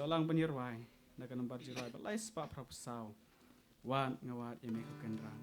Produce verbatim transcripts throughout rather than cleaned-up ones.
Lang ban ïarwai na ka nambar jingrwai ba lai spah phra phew saw. Wat nga wad ïa me ko Kynrad.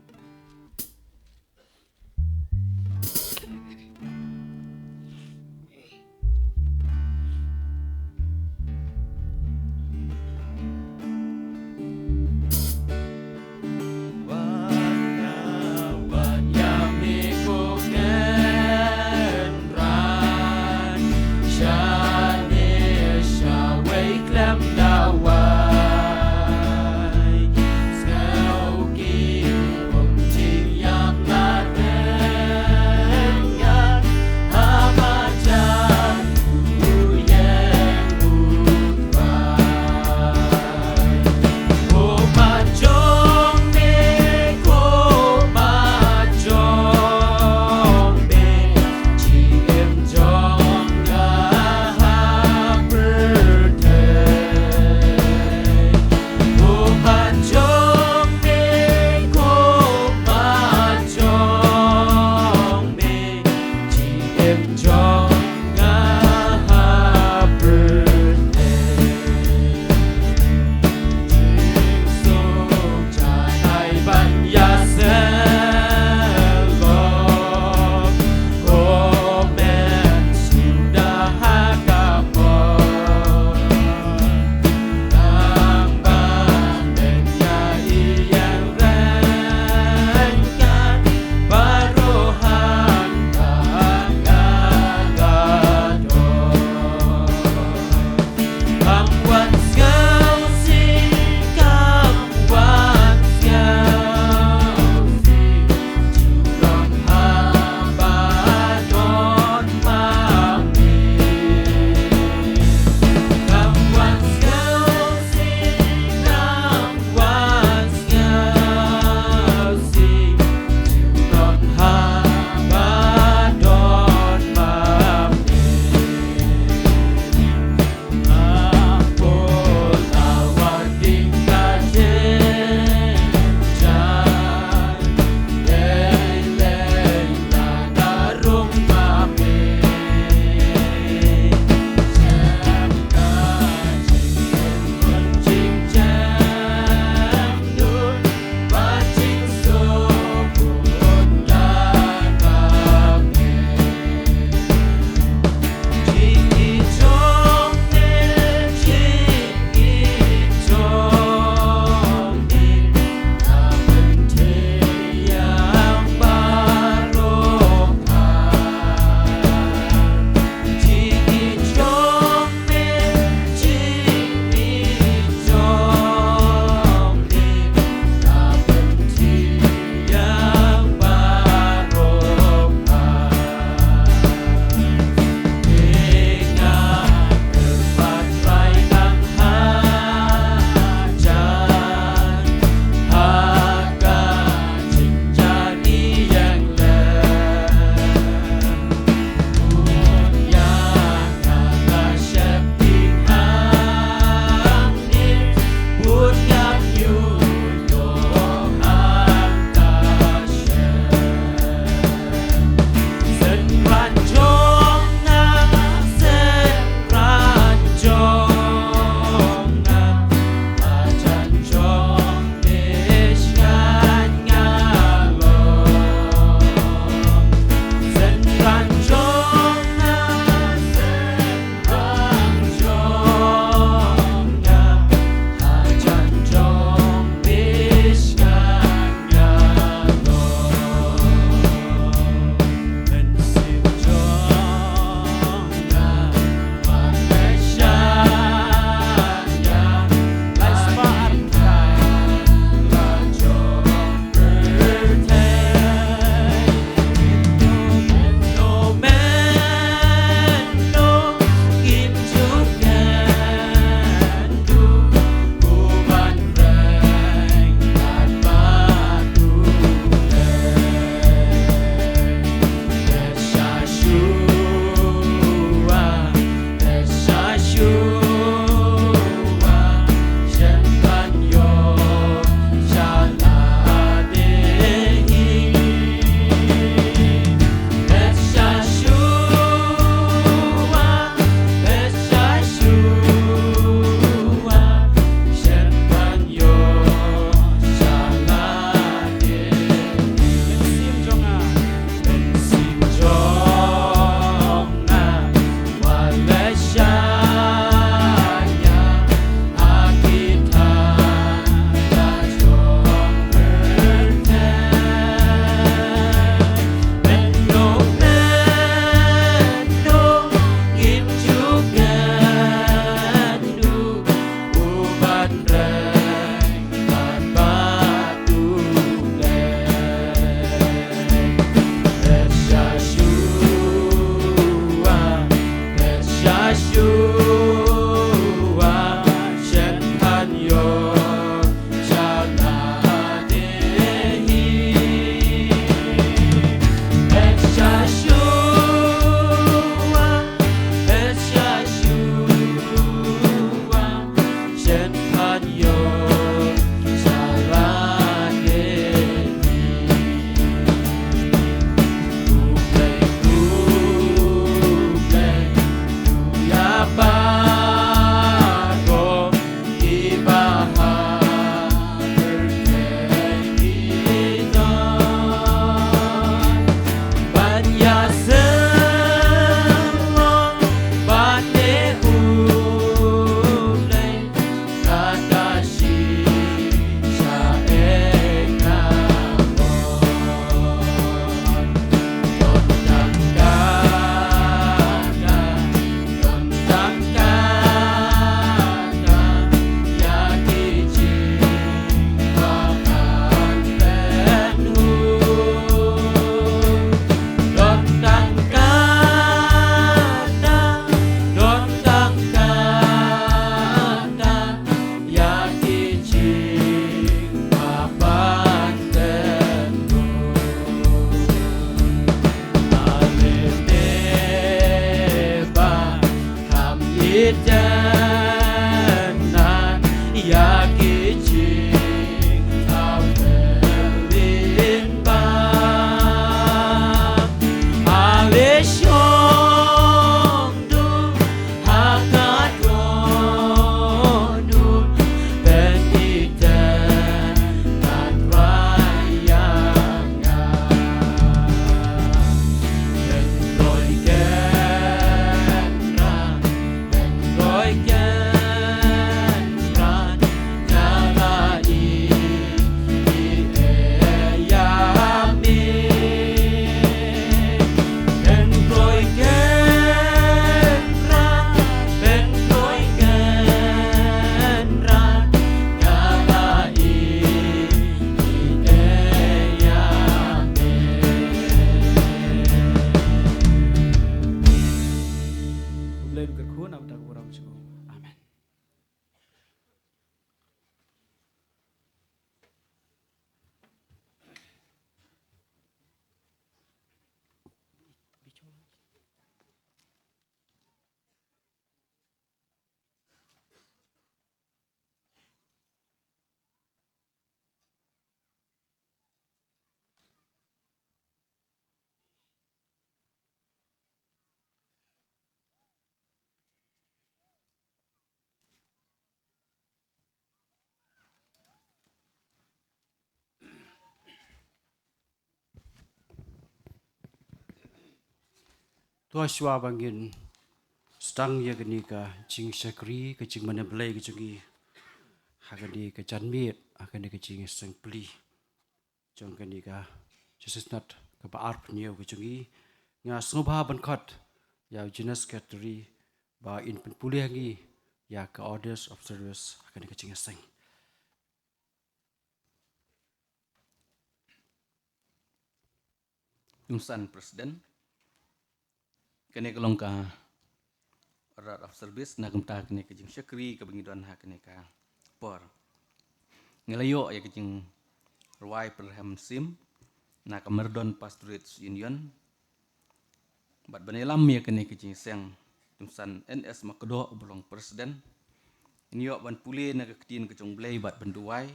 To shuwa ba ngin sdang ïa kane ka jingshakri, ka jingmane Blei ka jong ngi ha kane ka janmiet, ha kane ka jingseng pli jong kane ka Jingseng Synod kaba arphew hynñiew ka jong ngi, nga sngewbha ban khot ïa u General Secretary ba in pynpule ha ngi ïa ka Orders of Service ha kane ka jingseng. Ïa u san President. Kane ka long ka Order of Service na ka bynta kane ka jingshakri kaba ngi don ha kane ka por. Ngi la ïoh ïa ka jingrwai pyrshah mynsiem na ka Myrdon Pastorate Union. Bad ban ïalam ïa kane ka jingseng, ïa u san N S Makdoh uba long President. Ngin ïoh ban pule na ka ktien ka jong u Blei bad ban duwai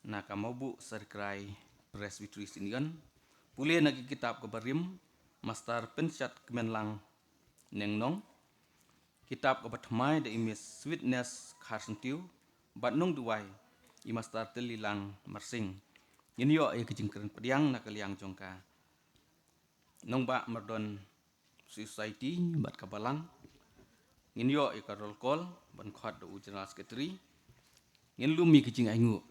na ka Mawbuh Syrkrai Presbytery Union. Pule na ka kitab kaba rim, Master Pynshat Kmenlang Nongnong. Kitab kaba thymmai da i Miss Sweetness Kharsyntiew bad nongduwai i Master Tyllilang Marsing. Ngin ïoh ïa ka jingkren pdiang na ka liang jong ka Nongbah Myrdon Society bad ka Balang. Ngin ïoh ïa ka roll call ban khot da u General Secretary. Ngin lum ïa ka jingainguh.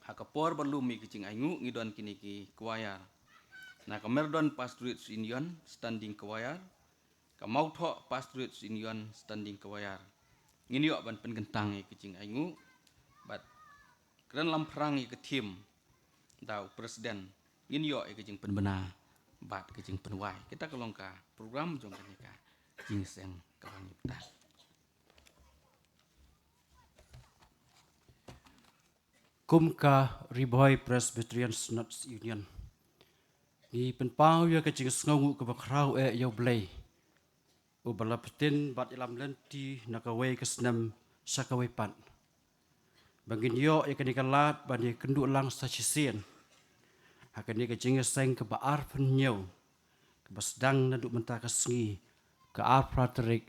Ha ka por ba lum ïa ka jingainguh ngi don kine ki choir. Na ka Myrdon Pastorate Union Standing Choir, ka Mawthoh Pastorate Union Standing Choir. Ngin ïoh ban pynkyntang ïa ka jingainguh bad kren lamphrang ïa ka theme da u President. Ngin ïoh ïa ka jingpynbna bad ka jingpynwai. Kita ka long ka program jong kane ka jingseng kaba ngi pyntan. Kum ka Ri Bhoi Presbyterian Synod Union, ngi pynpaw ïa ka jingsngewnguh kaba khraw eh ïa u Blei uba la pynbtin bad ïalam lynti na kawei ka snem sha kawei pat, ba ngin ïoh ïa kane ka lad ban ïakynduh lang sa shisien ha kane ka jingïaseng kaba arphew hynñiew, kaba sdang naduh mynta ka sngi, ka arphew phra tarik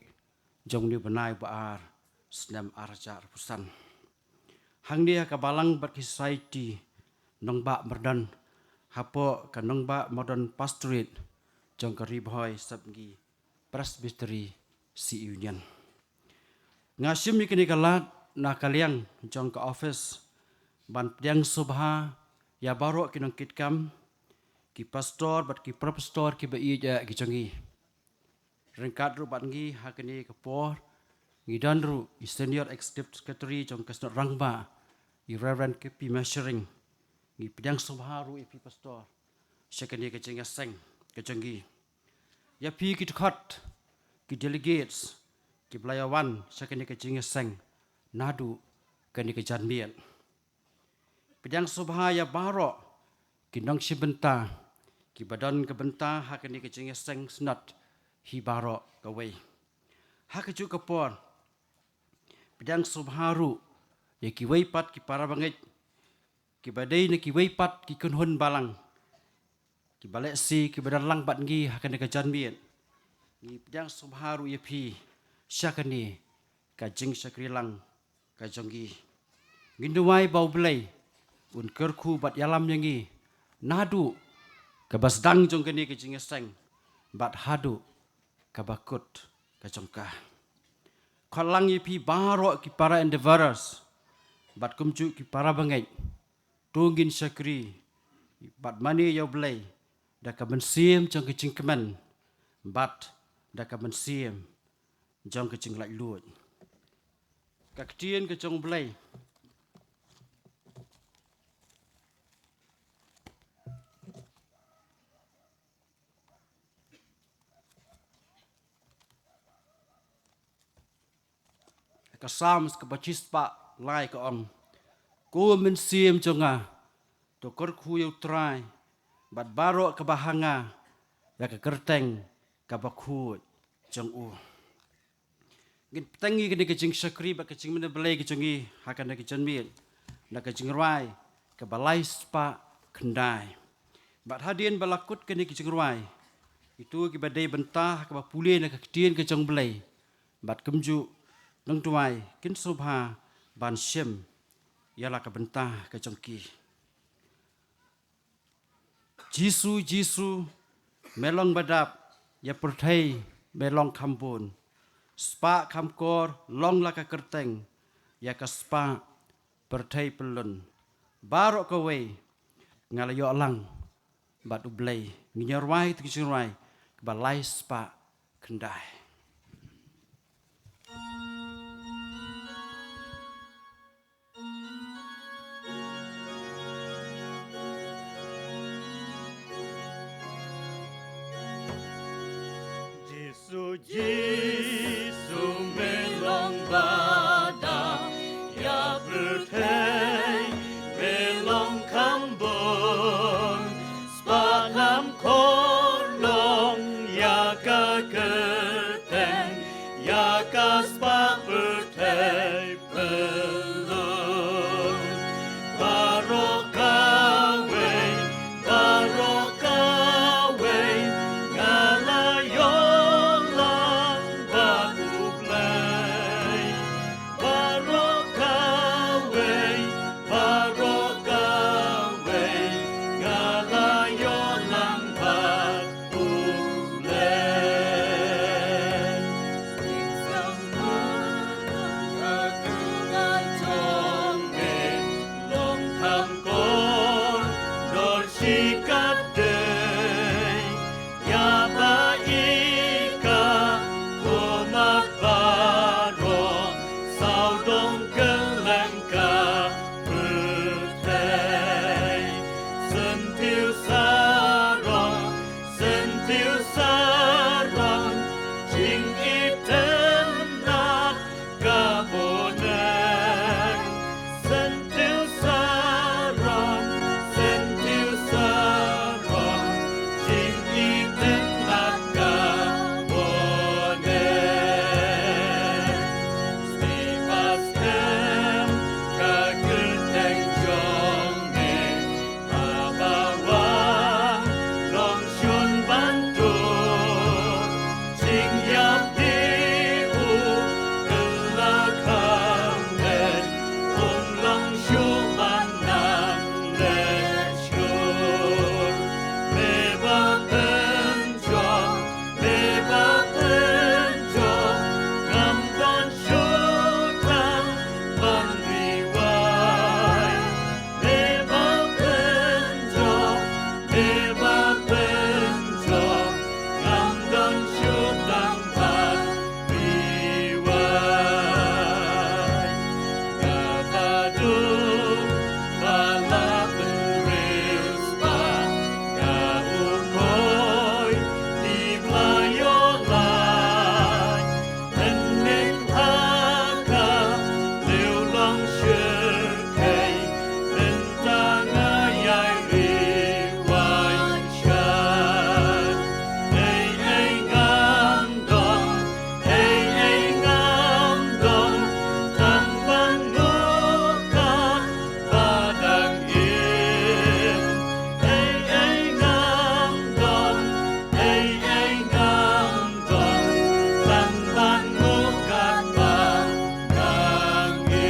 jong une u bnai ba ar, snem ar hajar arphew san. Hangne ha ka Balang bad ki Society Nongbah Myrdon, hapoh ka Nongbah Myrdon Pastorate jong ka Ri Bhoi Sapngi Presbytery Union. Nga shim ïa kane ka lad na ka liang jong ka office ban pdiang sngewbha ïa baroh ki nongkitkam, ki pastor bad ki pro pastor kiba ïeit eh ki jong ngi. Ryngkat ruh bad ngi ha kane ka por, ngi don ruh i Senior Executive Secretary jong ka Synod Rangbah, i Reverend K P Mashering. Ngi pdiang sngewbha ruh ïa phi Pastor sha kane ka jingïaseng ka jong ngi. Ïa phi ki dkhot, ki delegates kiba la ïa wan sha kane ka jingïaseng naduh kane ka janmiet. Pdiang sngewbha ïa baroh ki nongshim bynta kiba don ka bynta ha kane ka jingïaseng Synod hi baroh kawei. Ha kajuh ka por, pdiang sngewbha ruh ïa kiwei pat ki para bangeit kiba dei na kiwei pat ki kynhun balang, kiba lehse kiba don lang bad ngi ha kane ka janmiet. Ngi pdiang sngewbha ruh ïa phi sha kane ka jingshakri lang ka jong ngi. Ngin duwai ba U Blei un kyrkhu bad ïalam ïa ngi naduh kaba sdang jong kane ka jingïaseng bad haduh kaba kut ka jong ka. Khot lang ïa phi baroh ki para endeavourers bad kumjuh ki para bangeit. To ngin shakri bad mane ïa U Blei da ka mynsiem jong ka jingkmen bad da ka mynsiem jong ka jinglaitluid. Ka ktien ka jong U Blei ka Psalms kaba shispah lai ka ong, Ko mynsiem jong nga, to kyrkhu ïa U Trai, bad baroh kaba ha nga, ïa ka kyrteng kaba khuid jong u. Ngin bteng ïa kane ka jingshakri bad ka jingmane Blei ka jong ngi ha kane ka janmiet na ka jingrwai kaba lai spah khyndai. Bad hadien ba la kut kane ka jingrwai, kito kiba dei bynta ha kaba pule na ka ktien ka jong U Blei bad kumjuh nongduwai kin sngewbha ban shim ïa la ka bynta ka jong ki. Jisu, Jisu, me long ba dap ïa pyrthei me long kham bun. Spah kham kor long la ka kyrteng ïa ka spah pyrthei pyllun. Baroh kawei nga la ïoh lang bad U Blei. Ngin ïa rwai, te ngin ïa rwai kaba lai spah khyndai. Jisu, Jisu, me long ba dang ïa pyrthei, me long kham bun, spah kham kor long ïa ka kyrteng, ïa ka spah pyrthei pyllun. Baroh kawei, baroh kawei, nga la ïoh lang bad U Blei. Baroh kawei, baroh kawei, nga la ïoh lang bad U Blei. Long kham kor, dor shi katdei, ïa ba ïeit ka khmat baroh, sawdong kylleng ka pyrthei. Syntiew sarong, syntiew sarong, jingïeit na ka bneng. Syntiew sarong, syntiew sarong, jingïeit na ka bneng. Sngewbha skhem ka kyrteng jong me, haba wan long shun ban tur. Jingïap hi u kylla kham leit, um long shuh ban nang leit shuh. Me ba pynjot, me ba pynjot, ngam don shuh tang ban ri wai. Me ba pynjot, me ba pynjot, ngam don shuh tang ban ri wai. Nga ba duk ba la pynriewspah, nga u koi, tip la ïoh lai. Hynnin ha ka lieh long shyrkhei, mynta nga ïai ri wai sha. Ei ei ngam don, ei ei ngam don, tang ban nguh kat ba dang im. Ei ei ngam don, ei ei ngam don, tang ban nguh kat ba dang im.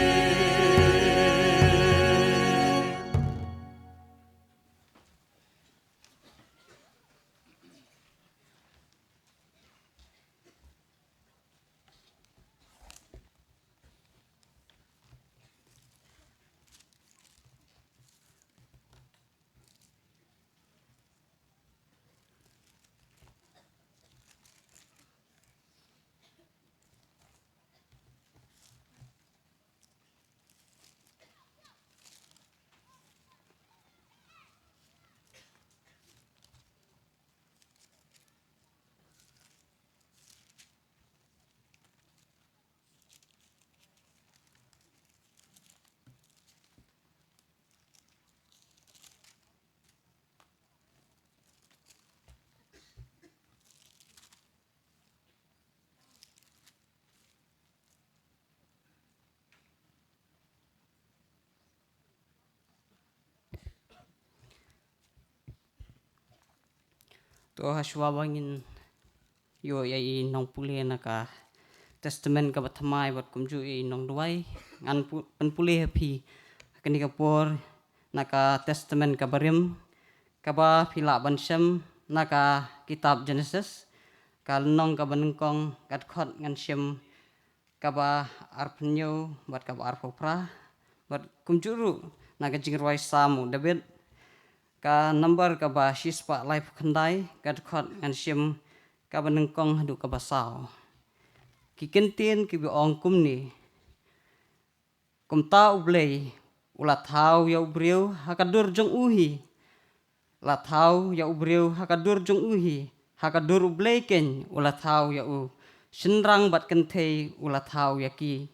To, hashwa ba ngin ïoh ïa i nongpule na ka Testament kaba thymmai bad kumjuh ïa i nongduwai, ngan pu-, pynpule ha phi ha kane ka por na ka Testament kaba rim, kaba phi lah ban shem na ka kitab Genesis, ka lynnong kaba nyngkong, ka dkhot ngan shim kaba arphew hynñiew bad kaba arphew phra, bad kumjuh ruh na ka jingrwai Salm u David, ka number kaba shispah laiphew khyndai, ka dkhot ngan shim kaba nyngkong haduh kaba saw. Ki kyntien kiba ong kumne: Kumta U Blei u la thaw ïa u briew ha ka dur jong u hi. La thaw ïa u briew ha ka dur jong u hi. Ha ka dur U Blei keiñ u la thaw ïa u. Shynrang bad kynthei u la thaw ïa ki.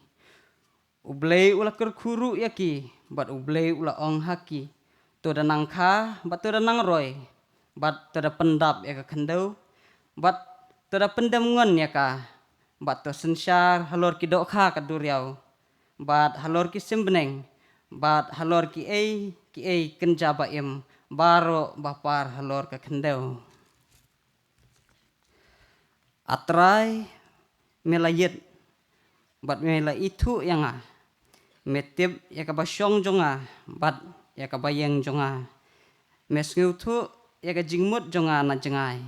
U Blei u la kyrkhu ruh ïa ki, bad U Blei u la ong ha ki: To da nang kha, bad to da nang roi, bad to da pyndap ïa ka khyndew, bad to da pyndem ngon ïa ka, bad to synshar halor ki dohkha ka duriaw, bad halor ki sim bneng, bad halor kiei kiei kynja ba im baroh ba par halor ka khyndew. A Trai, me la ïit bad me la ithuh ïa nga. Me tip ïa kaba shong jong nga bad ïa kaba ïeng jong nga. Me sngewthuh ïa ka jingmut jong nga na jngai.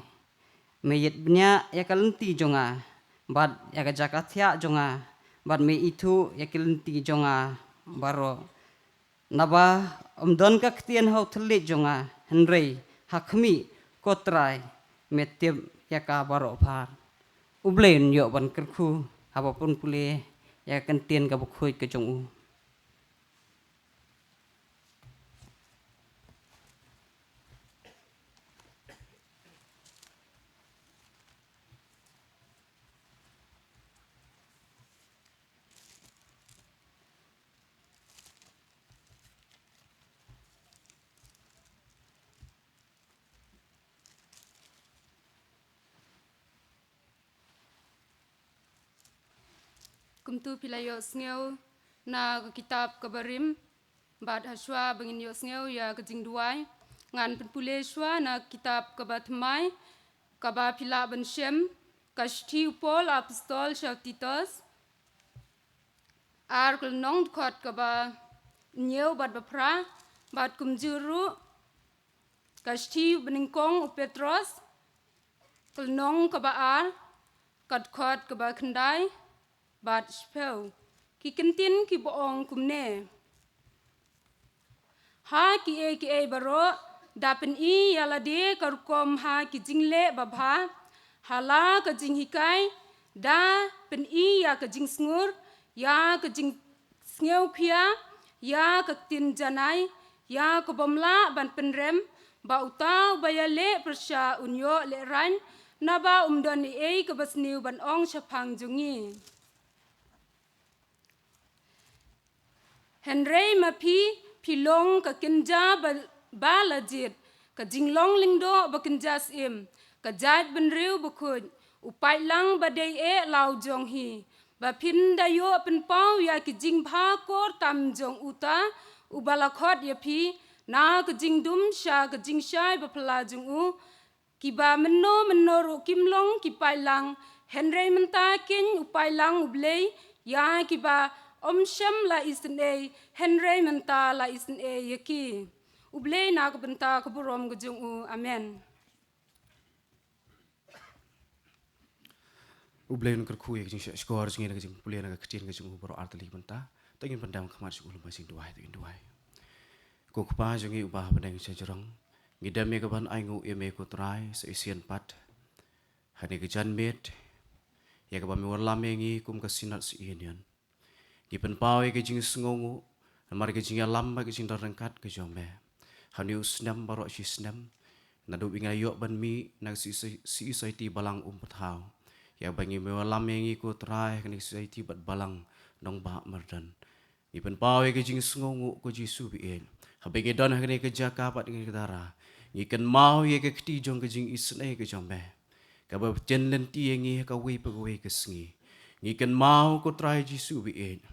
Me ïit bniah ïa ka lynti jong nga bad ïa ka jaka thiah jong nga, bad me ithuh ïa ki lynti jong nga baroh. Naba ym don ka ktien ha u thylliej jong nga, hynrei ha khmih, ko Trai, me tip ïa ka baroh phar. U Blei un ïoh ban kyrkhu haba pynpule ïa ka ktien kaba khuid ka jong u. Kumta phi la ïohsngew na ka kitab kaba rim, bad ha shuwa ba ngin ïohsngew ïa ka jingduwai, ngan pynpule shuwa na ka kitab kaba thymmai, kaba phi lah ban shem, ka shithi u Paul apostol sha u Titus, ar, ka lynnong, dkhot kaba hynñiew bad ba phra, bad kumjuh ruh ka shithi banyngkong u Petros, ka lynnong kaba ar, ka dkhot kaba khyndai bad shiphew. Ki kyntien kiba ong kumne: Ha kiei kiei baroh, da pyni ïa lade ka rukom ha ki jingleh babha, ha la ka jinghikai, da pyni ïa ka jingsngur, ïa ka jingsngewkhia, ïa ka ktien janai, ïa ka bym lah ban pynrem, ba uta uba ïaleh pyrshah un ïoh lehraiñ, naba um don ei ei kaba sniew ban ong shaphang jong ngi. Hynrei ma phi, phi long ka kynja ba, ba la jied, ka jinglong lyngdoh ba kynja syiem, ka jaitbynriew bakhuid, u paidlang ba dei eh law jong hi, ba phin da ïoh pynpaw ïa ki jingbha kor tam jong uta uba la khot ïa phi na ka jingdum sha ka jingshai baphylla jong u, kiba mynno mynno ruh kim long ki paidlang, hynrei mynta keiñ u paidlang U Blei ïa kiba ym shym la isynei, hynrei mynta la isynei ïa ki. U Blei na ka bynta ka burom ka jong u. Amen. U Blei un kyrkhu ïa ka jingshah shkor jong ngi na ka jingpule na ka ktien ka jong u baroh artylli mynta. To ngin pyndam khmat sha u lem bad jingduwai, to ngin duwai. Ko Kpa jong ngi uba ha bneng sha jrong, ngi dem ïa ka ban ainguh ïa me ko Trai sa shisien pat. Ha kane ka janmiet, ïa kaba me wallam ïa ngi kum ka Synod Sir Ian Ian. Ngi pynpaw ïa ka jingsngewnguh namar ka jingïalam bad ka jingdon ryngkat ka jong me. Ha une u snem baroh shi snem, naduh ba ngi la ïoh ban mih na ka C C, C E C I T Balang Umpyrthaw, ïa ba ngi, me wallam ïa ngi ko Trai ha kane ka C E C I T bad Balang Nongbah Myrdon. Ngi pynpaw ïa ka jingsngewnguh ko Jisu ba ïeit. Haba ngi don ha kane ka jaka bad kane ka dara, ngi kynmaw ïa ka kti jong ka jingisynei ka jong me, kaba pynjynlynti ïa ngi ha kawei pa kawei ka sngi. Ngi kynmaw ko Trai Jisu ba ïeit,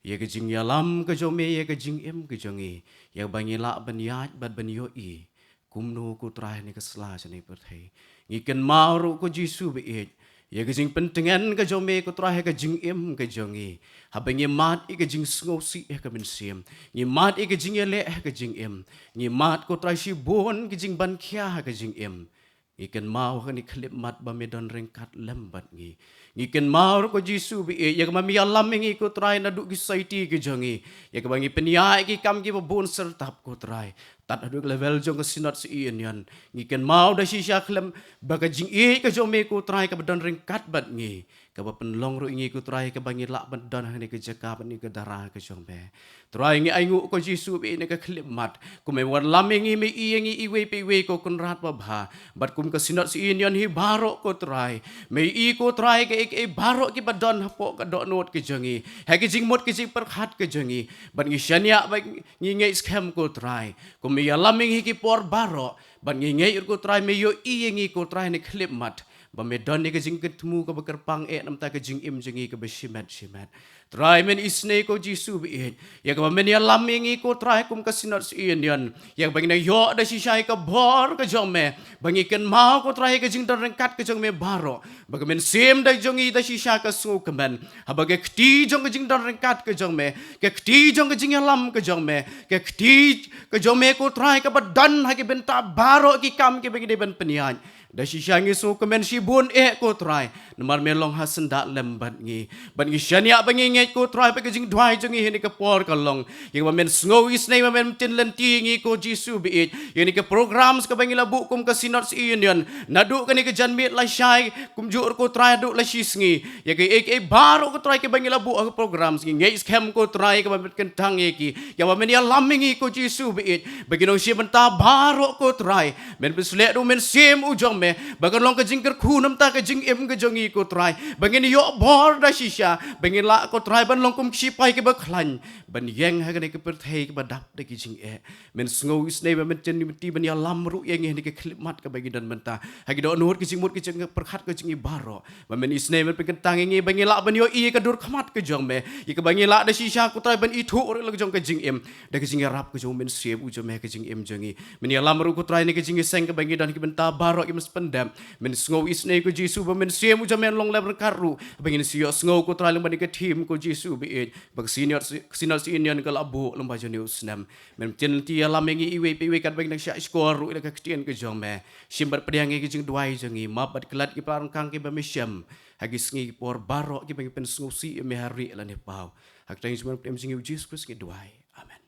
ïa ka jingïalam ka jong me, ïa ka jingim ka jong ngi, ïa ba ngi lah ban ïaid bad ban ïohi kumno ko Trai ha kane ka sla jong kane ka pyrthei. Ngi kynmaw ruh ko Jisu ba ïeit, ïa ka jingpyntngen ka jong me ko Trai ha ka jingim ka jong ngi. Haba ngi mad ïa ka jingsngewsih ha ka mynsiem, ngi mad ïa ka jingïaleh ha ka jingim, ngi mad ko Trai shibun ka jingbankhia ha ka jingim, Ngi kynmaw ha kane ka khyllipmat ba me don ryngkat lem bad ngi. Ngi kynmaw ruh ko Jisu ba ïeit, ïa kaba me ïalam ïa ngi ko Trai naduh ki society ki jong ngi. Ïa kaba ngi pynïaid ki kam kiba bun syrtap ko Trai. Tad haduh ka level jong ka Synod Union. Ngi kynmaw da shisha khlem ba ka jingïeit ka jong me ko Trai kaba don ryngkat bad ngi. Kaba pynlong ruh ïa ngi ko Trai kaba ngi lah ban don ha kane ka jaka bad kane ka dara ka jong me. Trai ngi ainguh ko Jisu ba ïeit ha kane ka khyllipmat. Kum me wallam ïa ngi me i ïa ngi iwei pa iwei ko Kynrad babha. Bad kum ka Synod Union hi baroh ko Trai. Me i ko Trai kaei kaei baroh kiba don hapoh ka dohnud ka jong ngi. Ha ka jingmut ka jingpyrkhat ka jong ngi. Bad ngi shaniah ba ngi ngeit skhem ko Trai. Kum me ïalam ïa ngi ha ki por baroh. Bad ngi ngeit ruh ko Trai me ïohi ïa ngi ko Trai ha kane ka khyllipmat. Ba me don ïa ka jingkynthmu kaba kyrpang eh namar ka jingim jong ngi kaba shimet shimet. Trai men isynei ko Jisu ba ïeit. Ïa kaba men ïalam ïa ngi ko Trai kum ka Synod Union. Ïa kaba ngi nang ïoh da shisha ïa ka bor ka jong me. Ba ngi kynmaw ko Trai ïa ka jingdon ryngkat ka jong me baroh. Ba ka mynsiem da jong ngi da shisha ka sngewkmen. Haba ka kti jong ka jingdon ryngkat ka jong me. Ka kti jong ka jingïalam ka jong me. Ka kti ka jong me ko Trai kaba don ha ki bynta baroh ki kam kiba ngi dei ban pynïaid. Da shisha ngi sngewkmen shibun eh ko Trai. Namar me long ha syndah lem bad ngi. Bad ngi shaniah ba ngi ngeit ko Trai ba ka jingduwai jong ngi ha kane ka por ka long. Ïa kaba men sngew isynei ba men pynlynti ïa ngi ko Jisu ba ïeit. Ïa kane ka programs kaba ngi la buh kum ka Synod Union. Naduh kane ka janmiet lashai kumjuh ruh ko Trai haduh la shisngi. Ïa kaei kaei baroh ko Trai kiba ngi la buh ha ka programs ngi ngeit skhem ko Trai kaba men kyntang ïa ki. Ïa ba men ïalam ïa ngi ko Jisu ba ïeit. Ba kin long shi bynta baroh ko Trai. Men pynsleh da u Mynsiem u jong me. Ba kan long ka jingkyrkhu namar ka jingim ka jong ngi ko Trai. Ba ngin ïoh bor da shisha. Ba ngin lah ko Trai ban long kum ki shipai kiba khlaiñ. Ban ïeng ha kane ka pyrthei kaba dap da ki jingeh. Men sngew isynei ba men pynlynti ban ïalam ruh ïa ngi ha kane ka khyllipmat kaba ngi don mynta. Ha ki dohnud ki jingmut ki jingpyrkhat ka jong ngi baroh. Ba men isynei men pynkyntang ïa ngi ba ngi lah ban ïohi ïa ka dur khmat ka jong me. Ïa kaba ngi lah da shisha ko Trai ban ithuh ruh la ka jong ka jingim. Da ka jingïarap ka jong u Mynsiem u jong me ha ka jingim jong ngi. Men ïalam ruh ko Trai ha kane ka jingïaseng kaba ngi don ha ki bynta baroh ki men sa pyndep. Men sngew isynei ko Jisu ba u Mynsiem u jong me un long lem ryngkat ruh. Ba ngin sa ïohsngew ko Trai lyngba kane ka theme ko Jisu ba ïeit. Ba ka Synod, Synod Union ka la buh lyngba jong une u snem. Men pynlynti ïalam ïa ngi iwei pa iwei katba ngi nang shah shkor ruh ïa la ka ktien ka jong me. Shim bad pdiang ïa ki jingduwai jong ngi, map bad klet ki para ryngkang kiba me shem. Ha ki sngi ki por baroh kiba ngi pynsngewsih ïa me ha rieh lane paw. Ha ka kyrteng jong u Mei Pdeng jong ngi u Jisu Khrist ngi duwai. Amen.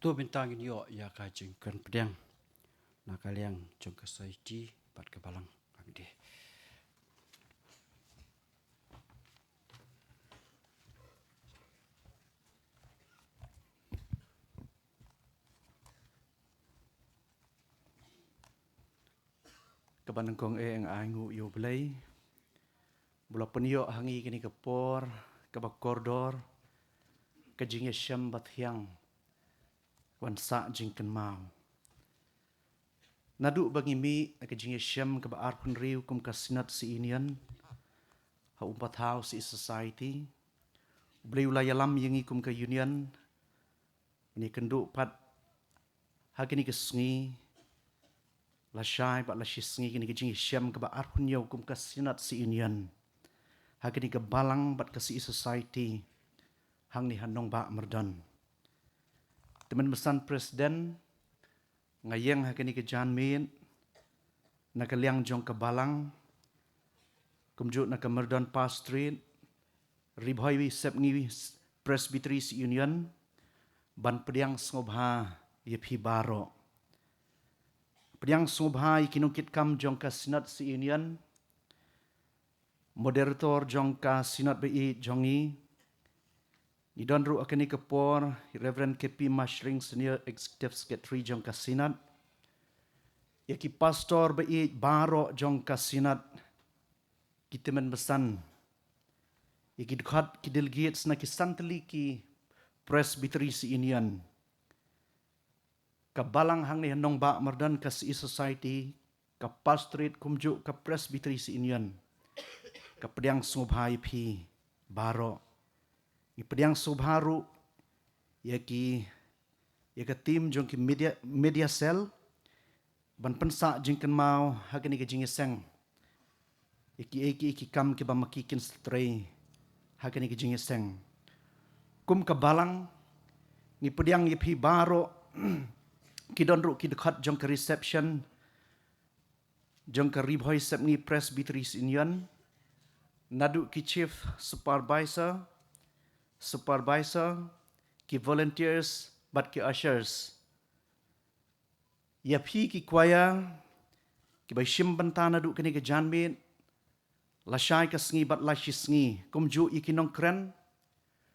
To mynta ngin ïoh ïa ka jingkren pdiang na ka liang jong ka society bad ka balang. Ka mih de. Kaba nyngkong eh nga ainguh ïa U Blei ba u la pynïoh ha ngi kane ka por kaba kordor, ka jingïashem bathiang, ban sah jingkynmaw. Naduh ba ngi mih na ka jingïashem kaba arphew hynriew kum ka Synod Union ha Umpathaw Society, U Blei u la ïalam ïa ngi kum ka Union, ngi kynduh pat ha kane ka sngi, lashai bad lashisngi kane ka jingïashem kaba arphew hynñiew kum ka Synod Union ha kane ka balang bad ka Society hangne ha Nongbah Myrdon. Te mynbasan President, nga ïeng ha kane ka janmiet na ka liang jong ka balang, kumjuh na ka Myrdon Pastorate, Ri Bhoi Sepngi Presbytery Union, ban pdiang sngewbha ïa phi baroh. Pdiang sngewbha ïa ki nongkitkam jong ka Synod Union, Moderator jong ka Synod ba ïeit jong ngi. Ngi don ruh ha kane ka por, Reverend K P Mashring, Senior Executive Secretary jong ka Synod. Ïa ki pastor ba ïeit baroh jong ka Synod. Ki tymmen basan. Ïa ki dkhot ki delegates na ki san tylli ki Presbytery Union. Ka balang hangne ha Nongbah Myrdon, ka Society, ka Pastorate kumjuh ka Presbytery Union. Ka pdiang sngewbha ïa phi baroh. Ngi pdiang sngewbha ruh ïa ki, ïa ka team jong ki media, media cell, ban pynsah jingkynmaw ha kane ka jingïaseng. Ïa ki ei ki ei ki kam kiba ma ki kin sa trei ha kane ka jingïaseng. Kum ka balang, ngi pdiang ïa phi baroh, ki don ruh ki dkhot jong ka reception jong ka Ri Bhoi Sepngi Presbytery Union, naduh ki chief supervisor, supervisor, ki volunteers bad ki ushers. Ïa phi ki choir kiba shim bynta naduh kane ka janmiet, lashai ka sngi bad lashisngi, kumjuh ïa ki nongkren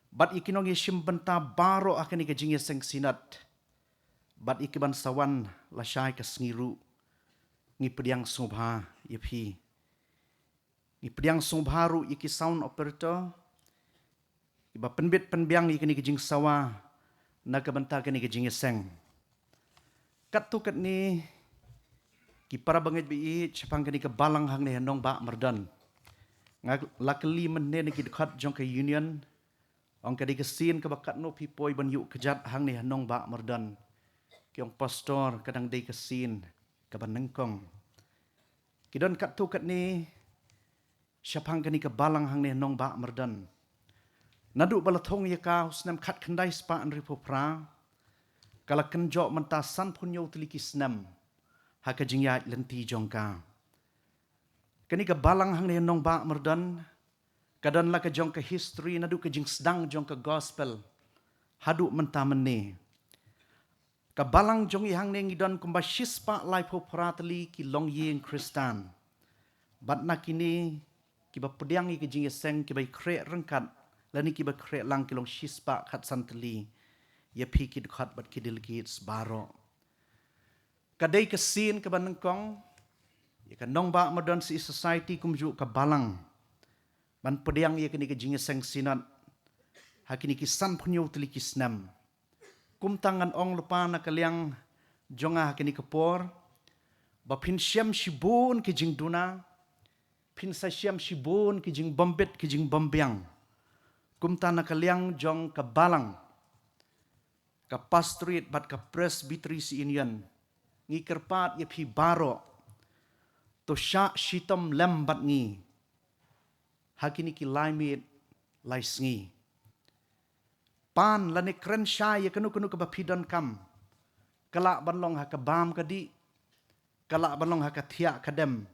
bad ïa ki nongïashim bynta baroh ha kane ka jingïaseng Synod, bad ïa ki ban sa wan lashai ka sngi ruh. Ngi pdiang sngewbha ïa phi. Ngi pdiang sngewbha ruh ïa ki sound operator kiba pynbit pynbiang ïa kane ka jingsawa na ka bynta kane ka jingïaseng. Katto katne, ki para bangeit ba ïeit shaphang kane ka balang hangne ha Nongbah Myrdon. Nga la kylli mynne na ki dkhot jong ka union, ong ka dei ka sien kaba katno phi poi ban ïuh kjat hangne ha Nongbah Myrdon. Ki ong pastor, ka dang dei ka sien kaba nyngkong. Ki don katto katne shaphang kane ka balang hangne Nongbah Myrdon. Naduh ba la thung ïa ka ha u snem khatkhyndai spah hynriewphew phra, ka la kynjoh mynta sanphew hynñiew tylli ki snem ha ka jingïaid lynti jong ka. Kane ka balang hangne Nongbah Myrdon ka don la ka jong ka history naduh ka jingsdang jong ka gospel haduh mynta mynne. Ka balang jong ngi hangne ngi don kumba shispah laiphew phra tylli ki longïing Khristan. Bad na kine kiba pdiang ïa ka jingïaseng, kiba ïakhreh ryngkat lane kiba khreh lang, ki long shispah khatsan tylli. Ïa phi ki dkhot bad ki delegates baroh, ka dei ka sien kaba nyngkong ïa ka Nongbah Myrdon Seh Society kumjuh ka balang ban pdiang ïa kane ka jingïaseng Synod ha kine ki sanphew hynñiew tylli ki snem. Kumta ngan ong lypa na ka liang jong nga ha kane ka por ba phin shem shibun ki jingduna, phin sa shem shibun ki jingbym bit ki jingbym biang. Kumta na ka liang jong ka balang, ka pastorate bad ka Presbytery Union, ngi kyrpad ïa phi baroh, to shah shitom lem bad ngi ha kine ki lai miet lai sngi. Pan lane kren shai ïa kano kano kaba phi donkam, ka lah ban long ha ka bam ka dih, ka lah ban long ha ka thiah ka dem,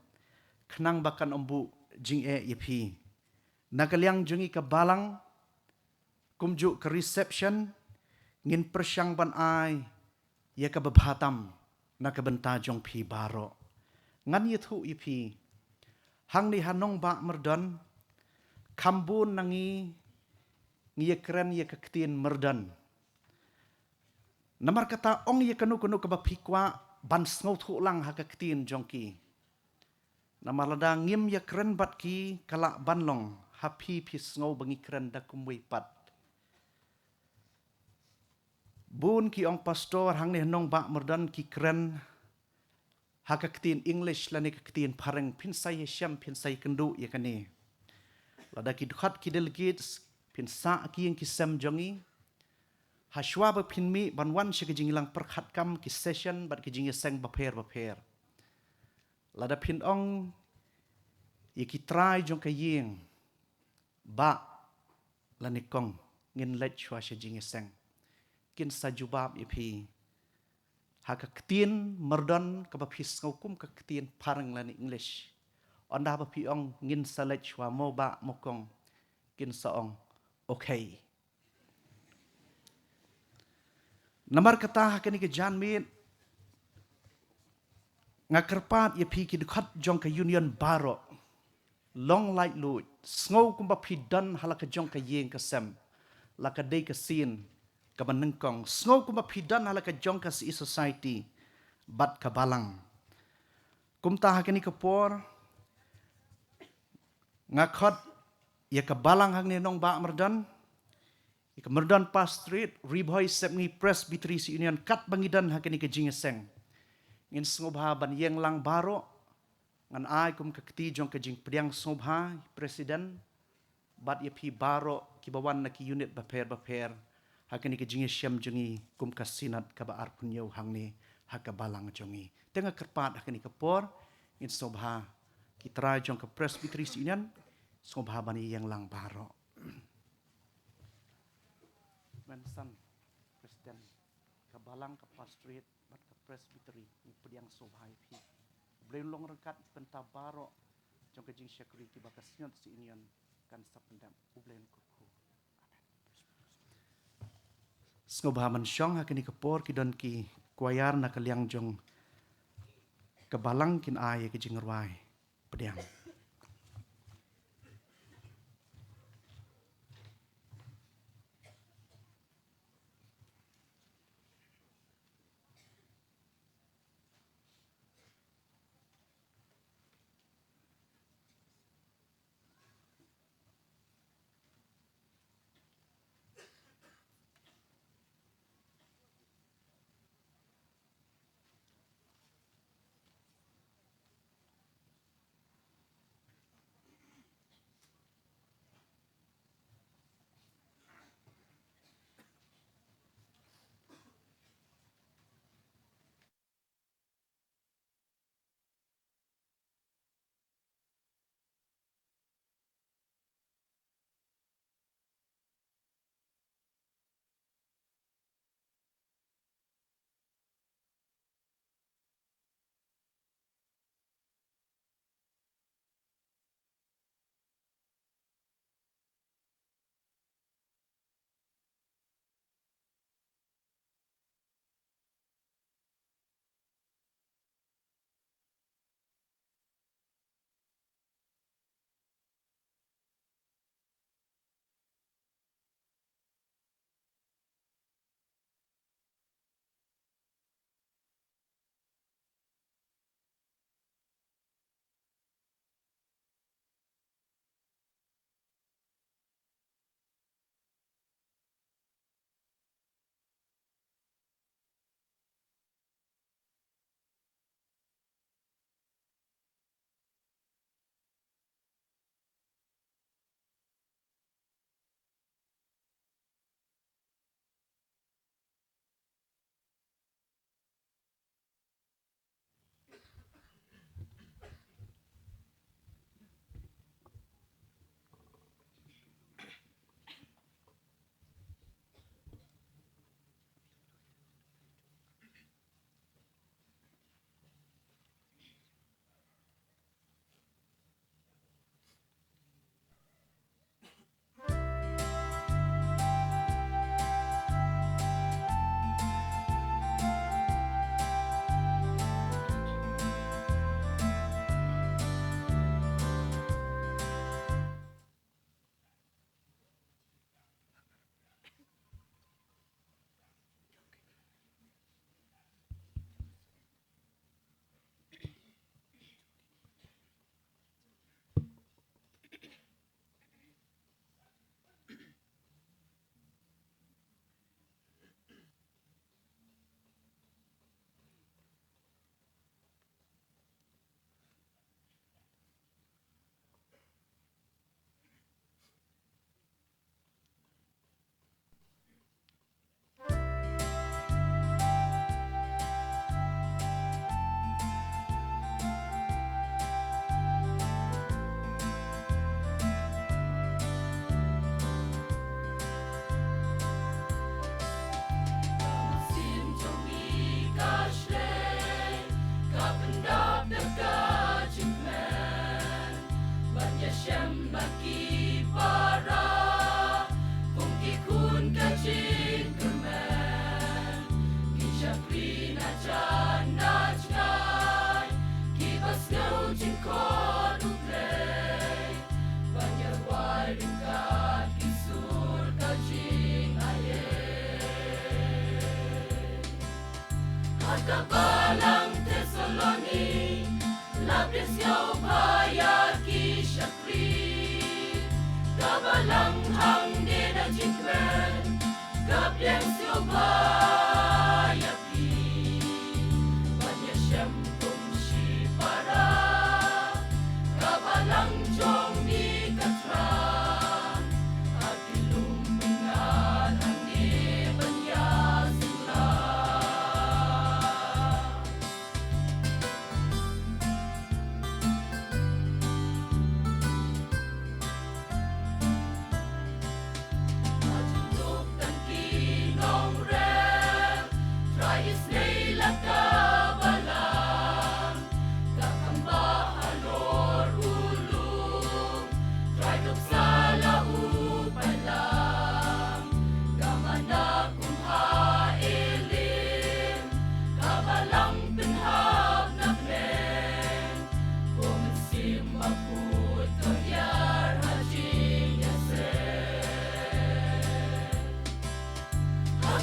khnang ba kan ym buh jingeh ïa phi. Na ka liang jong ngi ka balang, kumjuh ka reception, ngin pyrshang ban ai ïa kaba bha tam na ka bynta jong phi baroh. Ngan ïathuh ïa phi, hangne ha Nongbah Myrdon, kham bun na ngi ngi ïakren ïa ka ktien Myrdon. Namar kata, ong ïa kano kano kaba phi kwah ban sngewthuh lang ha ka ktien jong ki. Namar lada ngim ïakren bad ki, ka lah ban long ha phi phi sngew ba ngi kren da kumwei pat. Bun ki ong, pastor, hangne ha Nongbah Myrdon ki kren ha ka ktien English lane ka ktien phareng. Phin sa ïashem, phin sa ïakynduh ïa kane. Lada ki dkhot ki delegates, phin sah ha ki ïing ki sem jong ngi, ha shuwa ba phin mih ban wan sha ka jingïalang pyrkhat kam, ki session bad ki jingïaseng bapher bapher, lada phin ong ïa ki trai jong ka ïing, bah lane kong, ngin leit shuwa sha jingïaseng, kin sa jubab ïa phi ha ka ktien Myrdon kaba phi sngew, kum ka ktien phareng lane English. Ynda ba phi ong, ngin sa leit shuwa mo bah mo kong, kin sa ong, okay. Namar kata, ha kane ka janmiet, nga kyrpad ïa phi ki dkhot jong ka union baroh, long laitluid, sngew kumba phi don ha la ka jong ka ïing ka sem, la ka dei ka sien kaba nyngkong, sngew kumba phi don ha la ka jong ka Seh Society bad ka balang. Kumta ha kane ka por, nga khot ïa ka balang hangne Nongbah Myrdon, ïa ka Myrdon Pastorate, Ri Bhoi Sepngi Presbytery Union, katba ngi don ha kane ka jingïaseng, ngin sngewbha ban ïeng lang baroh. Ngan ai kum ka kti jong ka jingpdiang sngewbha ïa president bad ïa phi baroh kiba wan na ki unit bapher bapher ha kane ka jingïashem jong ngi kum ka Synod kaba arphew hynñiew hangne ha ka balang jong ngi. Te nga kyrpad ha kane ka por, ngin sngewbha ki trai jong ka Presbytery Synod, sngewbha ban ïeng lang baroh. Mensan, President ka Balang, ka Pastorate bad ka Presbytery, ngi pdiang sngewbha ïa phi. U Blei un long ryngkat bad phi baroh jong ka jingshakri kiba ka Synod Synod kan sa pyndep. U Blei un kyrkhu. Sngewbha ban shong ha kane ka por, ki don ki kwayar na ka liang jong ka Balang kin ai ïa ka jingrwai pdiang.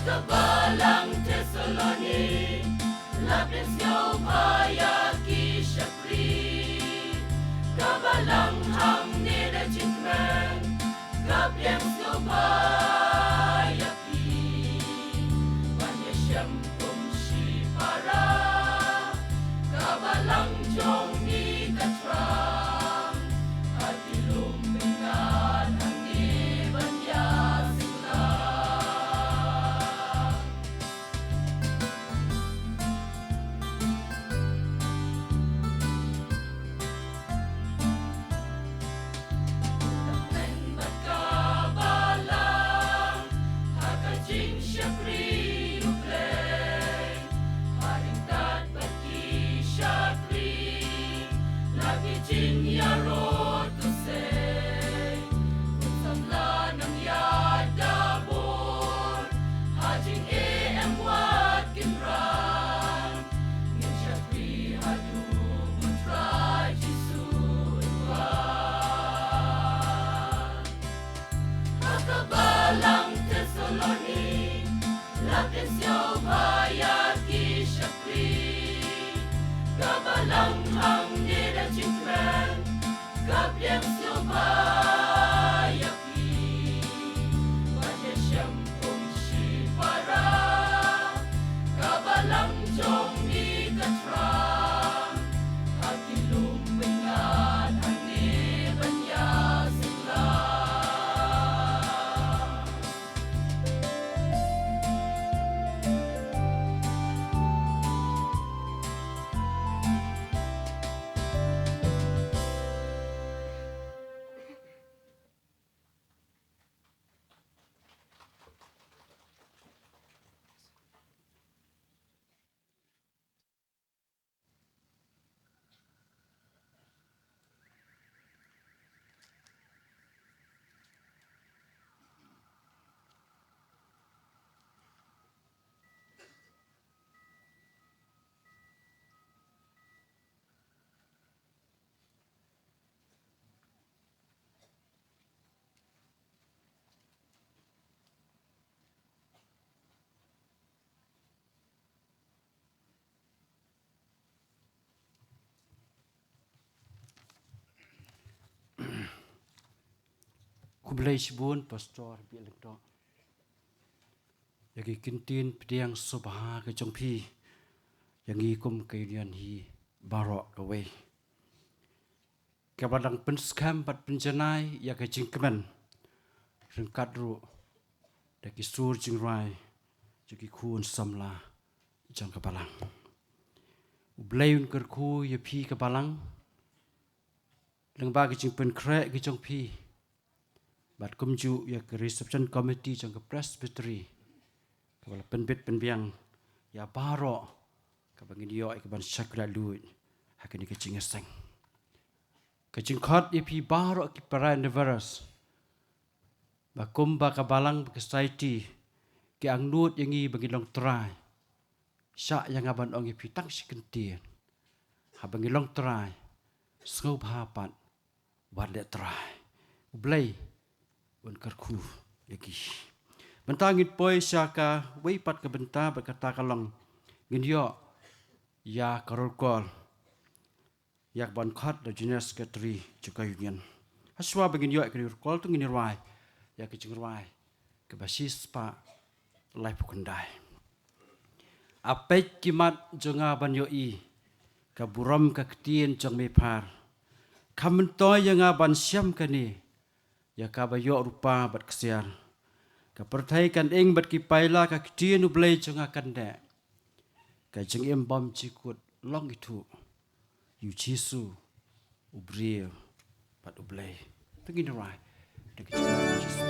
Ka balang Thessaloni la pynsngewbha ïa ki shakri. Ka balang hangne da jingkmen ka pynsngewbha ïa phi ban ïashem kum shipara. Ka balang jong ngi ka thrang ha ki lum bynñiat hangne ban ïaseng lang. Ka balang ha ka jingshakri U Blei, ha ryngkat bad ki shakri na ki jingïarud khuslai. Kum samla nang ïada bor ha jingeh em wat kynran. Ngin shakri haduh U Trai Jisu un wan. Ha ka balang Thessaloni la pynsngewbha ïa ki shakri. Ka balang hangne da jingkmen ka pynsngewbha ïa phi ban ïashem kum shipara. Ka balang jong ngi ka thrang ha ki lum bynñiat hangne ban ïaseng lang. Khublei shibun Pastor Bialengtok ïa ki kyntien pdiang sngewbha ka jong phi ïa ngi kum ka Union hi baroh kawei. Kaba dang pynskhem bad pynjanai ïa ka jingkmen ryngkat ruh da ki sur jingrwai jong ki khun samla jong ka balang. U Blei un kyrkhu ïa phi ka balang lyngba ka jingpynkhreh ka jong phi bad kumjuh ïa ka reception committee jong ka Presbytery kaba la pynbit pynbiang ïa baroh kaba ngin ïoh ïa kaban shakri luid ha kane ka jingïaseng. Ka jingkhot ïa phi baroh ki para anniversary ba kumba ka balang ba ka society ki angnud ïa ngi ba ngi long trai. Shah ïa nga ban ong ïa phi tang shi kyntien, haba ngi long trai sngewbha pat wat leh trai. U Blei un kyrkhu ïa ki. Mynta ngin poi sha kawei pat ka bynta bad kata ka long ngin ïoh ïa ka roll call ïa kaban khot da General Secretary jong ka Union. Hashwa ba ngin ïoh ïa ka roll call to ngin ïa rwai ïa ka jingrwai kaba shispah laiphew khyndai. A peit ki mat jong nga ban ïohi ka burom ka ktien jong me phar. Kham myntoi ïa nga ban shem kane ïa kaba ïoh rupa bad ksiar. Ka pyrthei kan ing bad ki paila, ka ktien U Blei jong nga kan deh. Ka jingim bymjukut long ithuh ïa U Jisu, u briew bad U Blei. To ngin rwai da ka jingim U Jisu.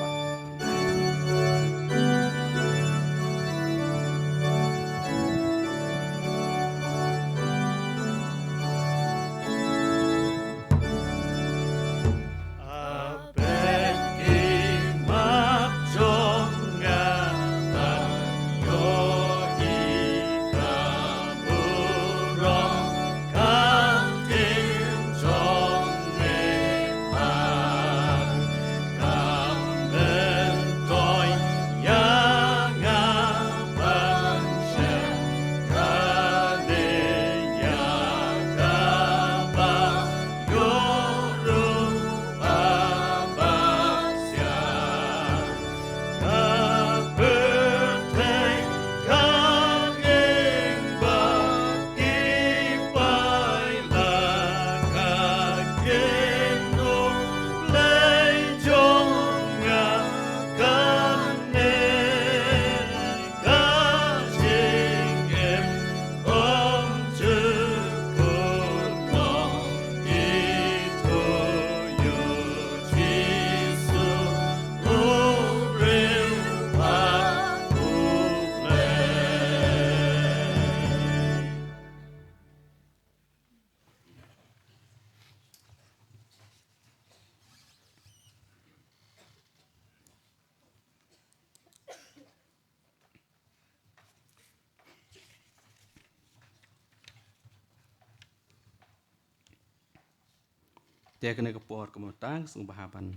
Te kane ka por ka mynta sngewbha ban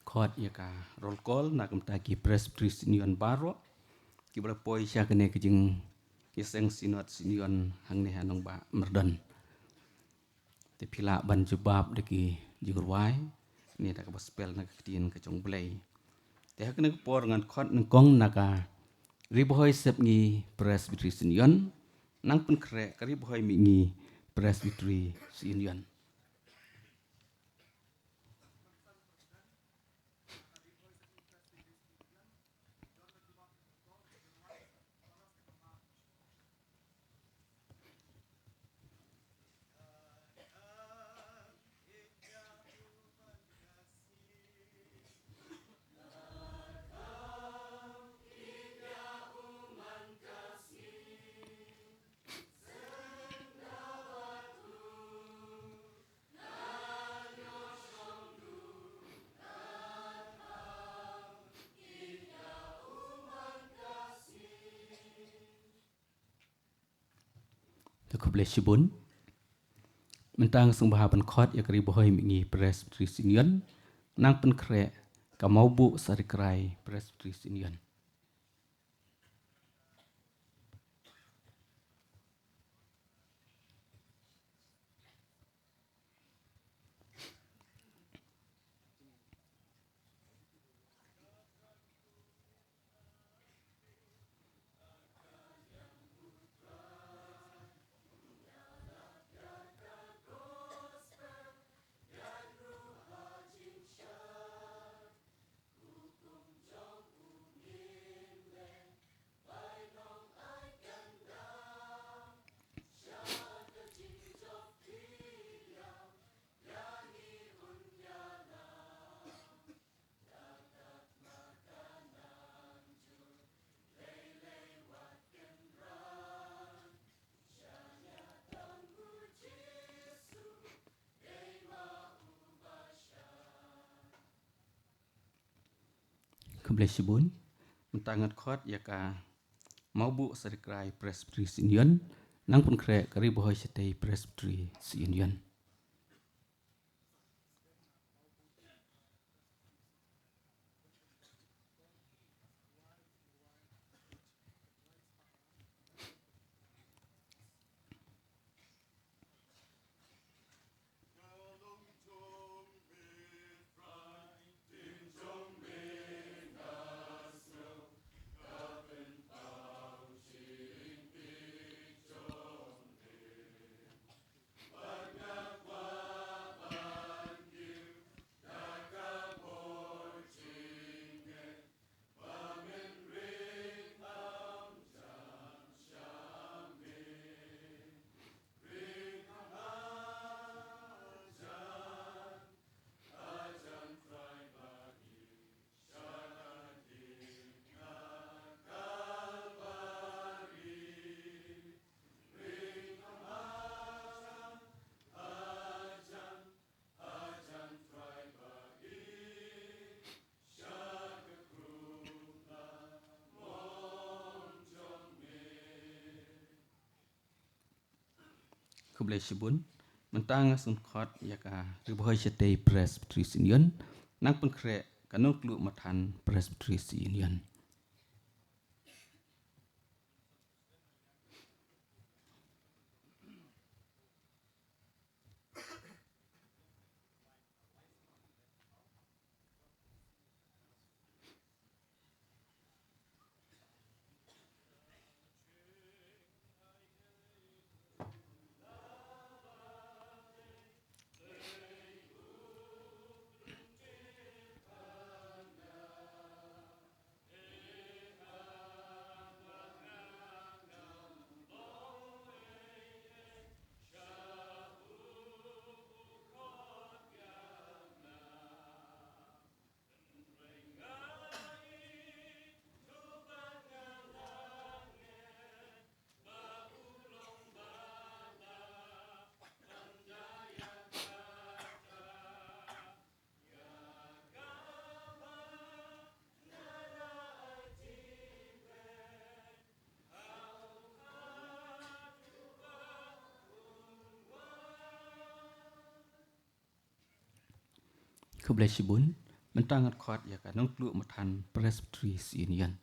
khot ïa ka roll call na ka bynta ki Presbytery Synod baroh kiba la poi sha kane ka jingïaseng Synod Synod hangne ha Nongbah Myrdon. Te phi lah ban jubab da ki jingrwai ne da kaba spell na ka ktien ka jong U Blei. Te ha kane ka por ngan khot nyngkong na ka Ri Bhoi Sepngi Presbytery Synod, nang pynkhreh ka Ri Bhoi Mihngi Presbytery Synod. Te khublei shibun. Mynta nga sngewbha ban khot ïa ka Ri Bhoi Mihngi Presbytery Synod, nang pynkhreh ka Mawbuh Sarikrai Presbytery Synod. Khublei shibun. Mynta ngan khot ïa ka Mawbuh Sarikrai Presbytery Synod, nang pynkhreh ka Ri Bhoi Shatei Presbytery Synod. Khublei shibun. Mynta nga sngewkhot ïa ka Ri Bhoi Shatei Presbytery Synod, nang pynkhreh ka Nongtluh Mathan Presbytery Synod. Khublei shibun. Mynta ngan khot ïa ka nongtluk mathan Presbytery Union.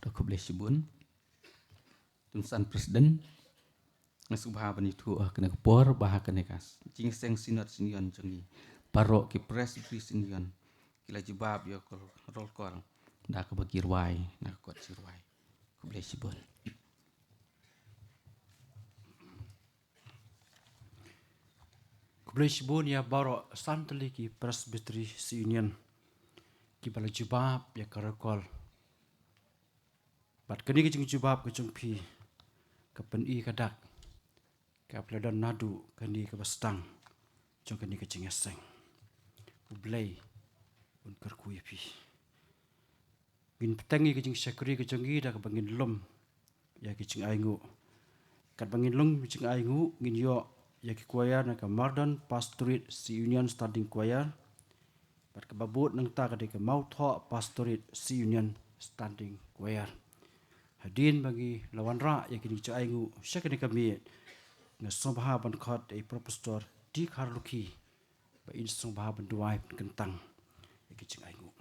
To, khublei shibun. Tun san President, nga sngewbha ban ïathuh ha kane ka por ba ha kane ka jingïaseng Synod Senior jong ngi, baroh ki Presbytery Senior ki la jubab ïa ka roll call da kaba ki rwai na ka kot jingrwai. Khublei shibun. Khublei shibun ïa baroh san tylli ki Presbytery Union kiba la jubab ïa ka roll call. Bad kane ka jingjubab ka jong phi ka pyni ka dak kaba la don naduh kane kaba sdang jong kane ka jingïaseng. U Blei un kyrkhu ïa phi. Ngin bteng ïa ka jingshakri ka jong ngi da kaba ngin lum ïa ki jingainguh. Katba ngin lum jingainguh, ngin ïoh ïa ki choir na ka Mardon Pastorate Union Standing Choir. Bad kaba bud nangta ka dei ka Mawthoh Pastorate Union Standing Choir. Hadien ba ngi la wanrah ïa kine ki jingainguh sha kane ka miet, nga sngewbha ban khot ïa i Professor D Kharlukhi ba in sngewbha ban duwai pynkyntang ïa ki jingainguh.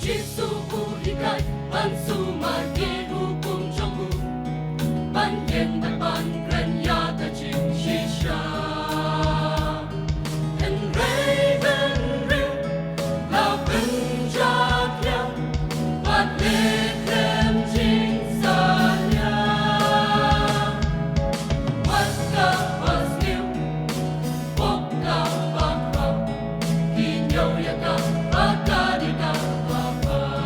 Jisu u hikai ban sumar ki hukum jong u, ban ïeng bad ban kren ïa ka jingshisha. Hynrei hynrei la pynjakhlia bad leh khlem jingsalia. Wat ka basniew, pok ka bakla, ki ñiew ïa ka ba ka dei ka bapher.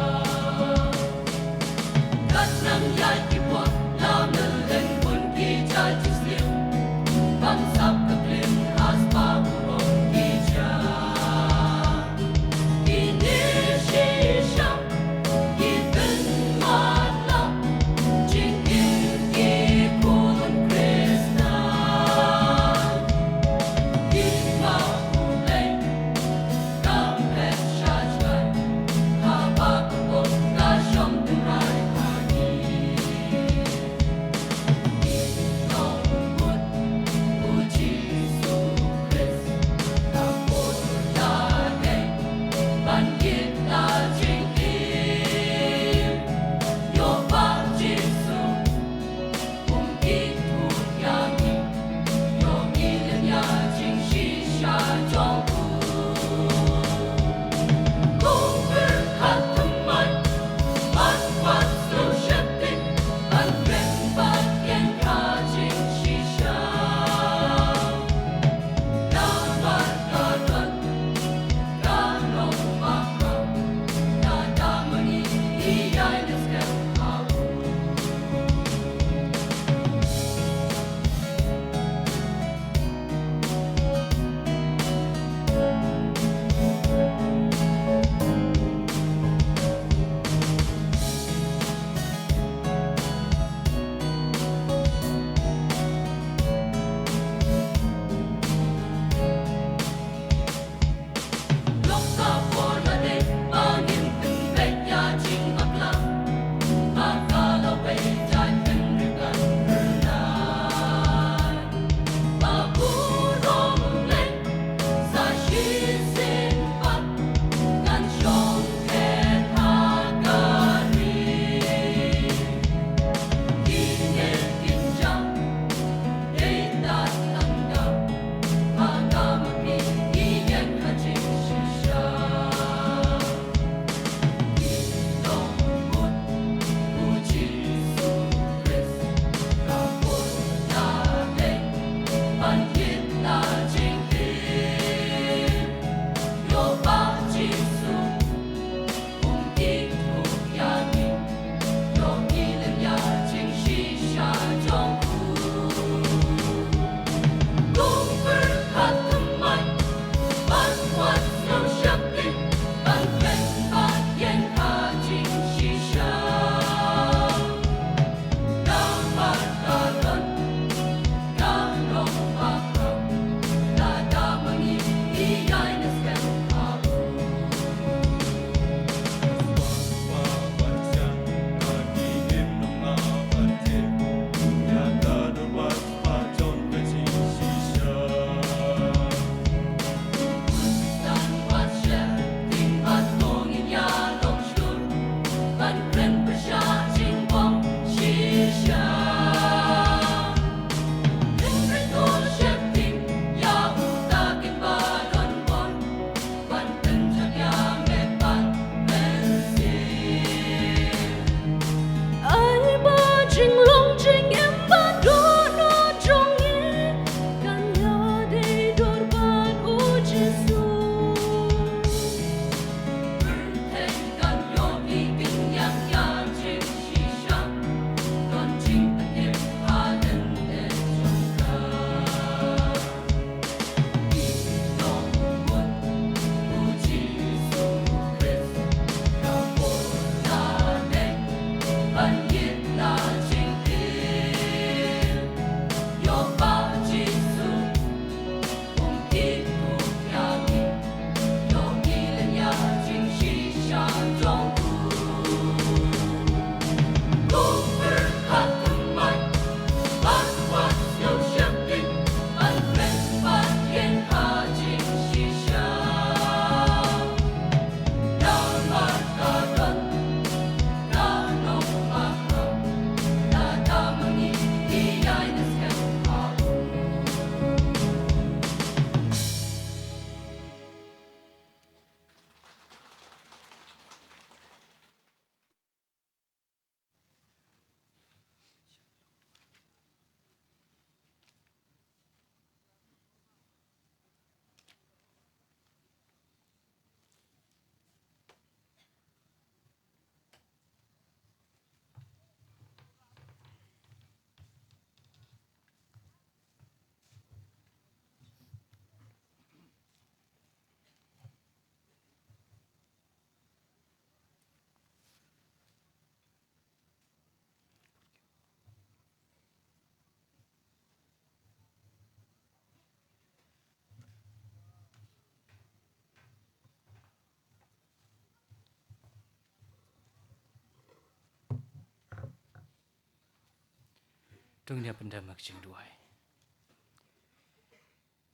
To ngin ïa pyndem ha ka jingduwai.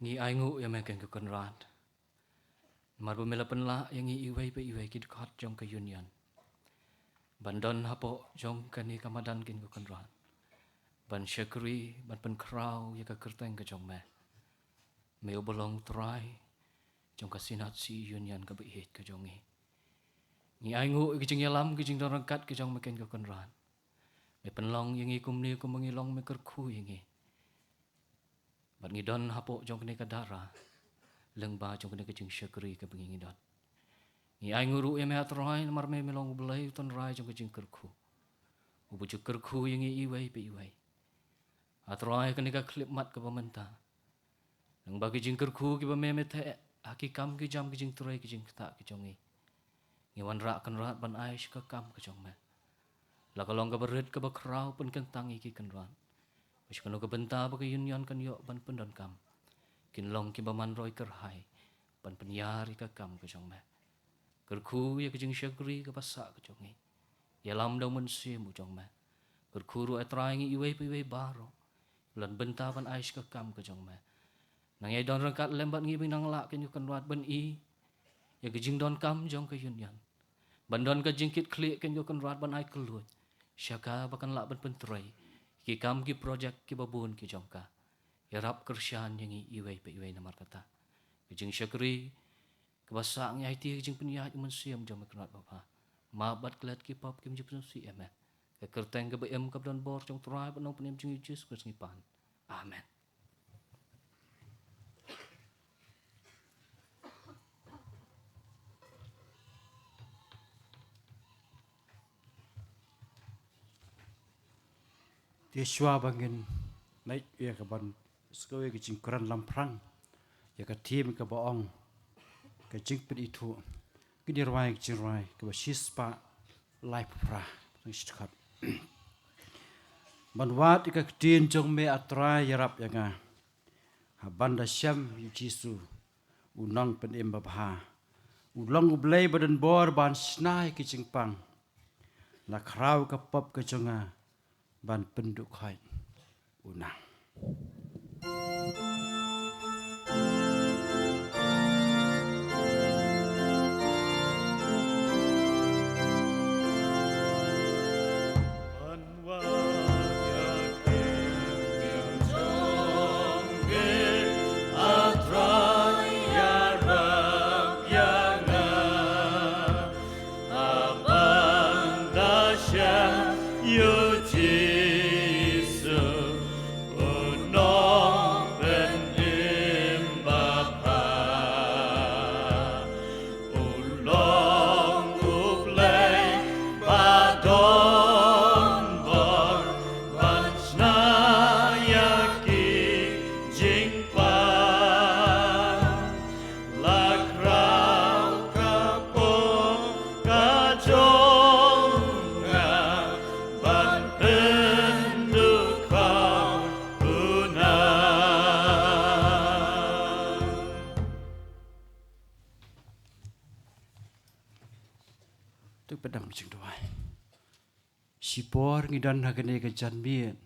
Ngi ainguh ïa me keiñ ko Kynrad, namar ba me la pynlah ïa ngi iwei pa iwei ki dkhot jong ka Union ban don hapoh jong kane ka madan keiñ ko Kynrad, ban shakri, ban pynkhraw ïa ka kyrteng ka jong me. Me uba long Trai jong ka Synod C E Union kaba ïeit ka jong ngi. Ngi ainguh ïa ka jingïalam, ka jingdon ryngkat ka jong me keiñ ko Kynrad. Me pynlong ïa ngi kumne kumba ngi long, me kyrkhu ïa ngi. Bad ngi don hapoh jong kane ka dara lyngba jong kane ka jingshakri kaba ngi ngi don. Ngi ainguh ruh ïa me, A Trai, namar me, me long U Blei U Trai jong ka jingkyrkhu, uba ju kyrkhu ïa ngi iwei pa iwei. A Trai, kane ka khyllipmat kaba mynta, lyngba ki jingkyrkhu kiba me, me theh ha ki kam ki jam, ki jingtrei ki jingktah ki jong ngi, ngi wanrah Kynrad ban ai sha ka kam ka jong me. La ka long kaba rit kaba khraw, pynkyntang ïa ki Kynrad, ba sha kano ka bynta ba ka Union kan ïoh ban pyndonkam, kin long kiba man roi kyrhai ban pynïar ïa ka kam ka jong me. Kyrkhu ïa ka jingshakri kaba sah ka jong ngi. Ïalam da U Mynsiem U jong me. Kyrkhu ruh, A Trai, ïa ngi iwei pa iwei baroh, ban bynta ban ai sha ka kam ka jong me. Nang ïai don ryngkat lem bad ngi ba ngi nang lah keiñ ko Kynrad ban i ïa ka jingdonkam jong ka Union, ban don ka jingkitkhlieh keiñ ko Kynrad ban ai kylluid sha kaba kan lah ban pyntrei ki kam ki projek kiba bun ki jong ka. Ïarap kyrshan ïa ngi iwei pa iwei namar kata. Ka jingshakri kaba sah ngi aiti ha ka jingpynïaid U Mynsiem jong me Kynrad babha. Map bad klet ki pop, kim ju pynsngewsih ïa me. Ka kyrteng kaba im, kaba don bor jong U Trai bad Nongpynim jong ngi U Jisu Khrist ngi pan. Amen. Te shuwa ba ngin leit ïa kaban sngewthuh ïa ka jingkren lamphrang ïa ka theme kaba ong ka jingpynithuh, ngin ïa rwai ka jingrwai kaba shispah laiphew phra, tang shi dkhot. Ban wad ïa ka ktien jong me, A Trai, ïarap ïa nga. Haba nga da shem ïa U Jisu, U Nongpynim babha. U long U Blei ba don bor ban shna ïa ki jingpang. La khraw ka pop ka jong nga ban pynduh khoit u nang. To pyndonkam jingduwai. Shipor ngi don ha kane ka janmiet,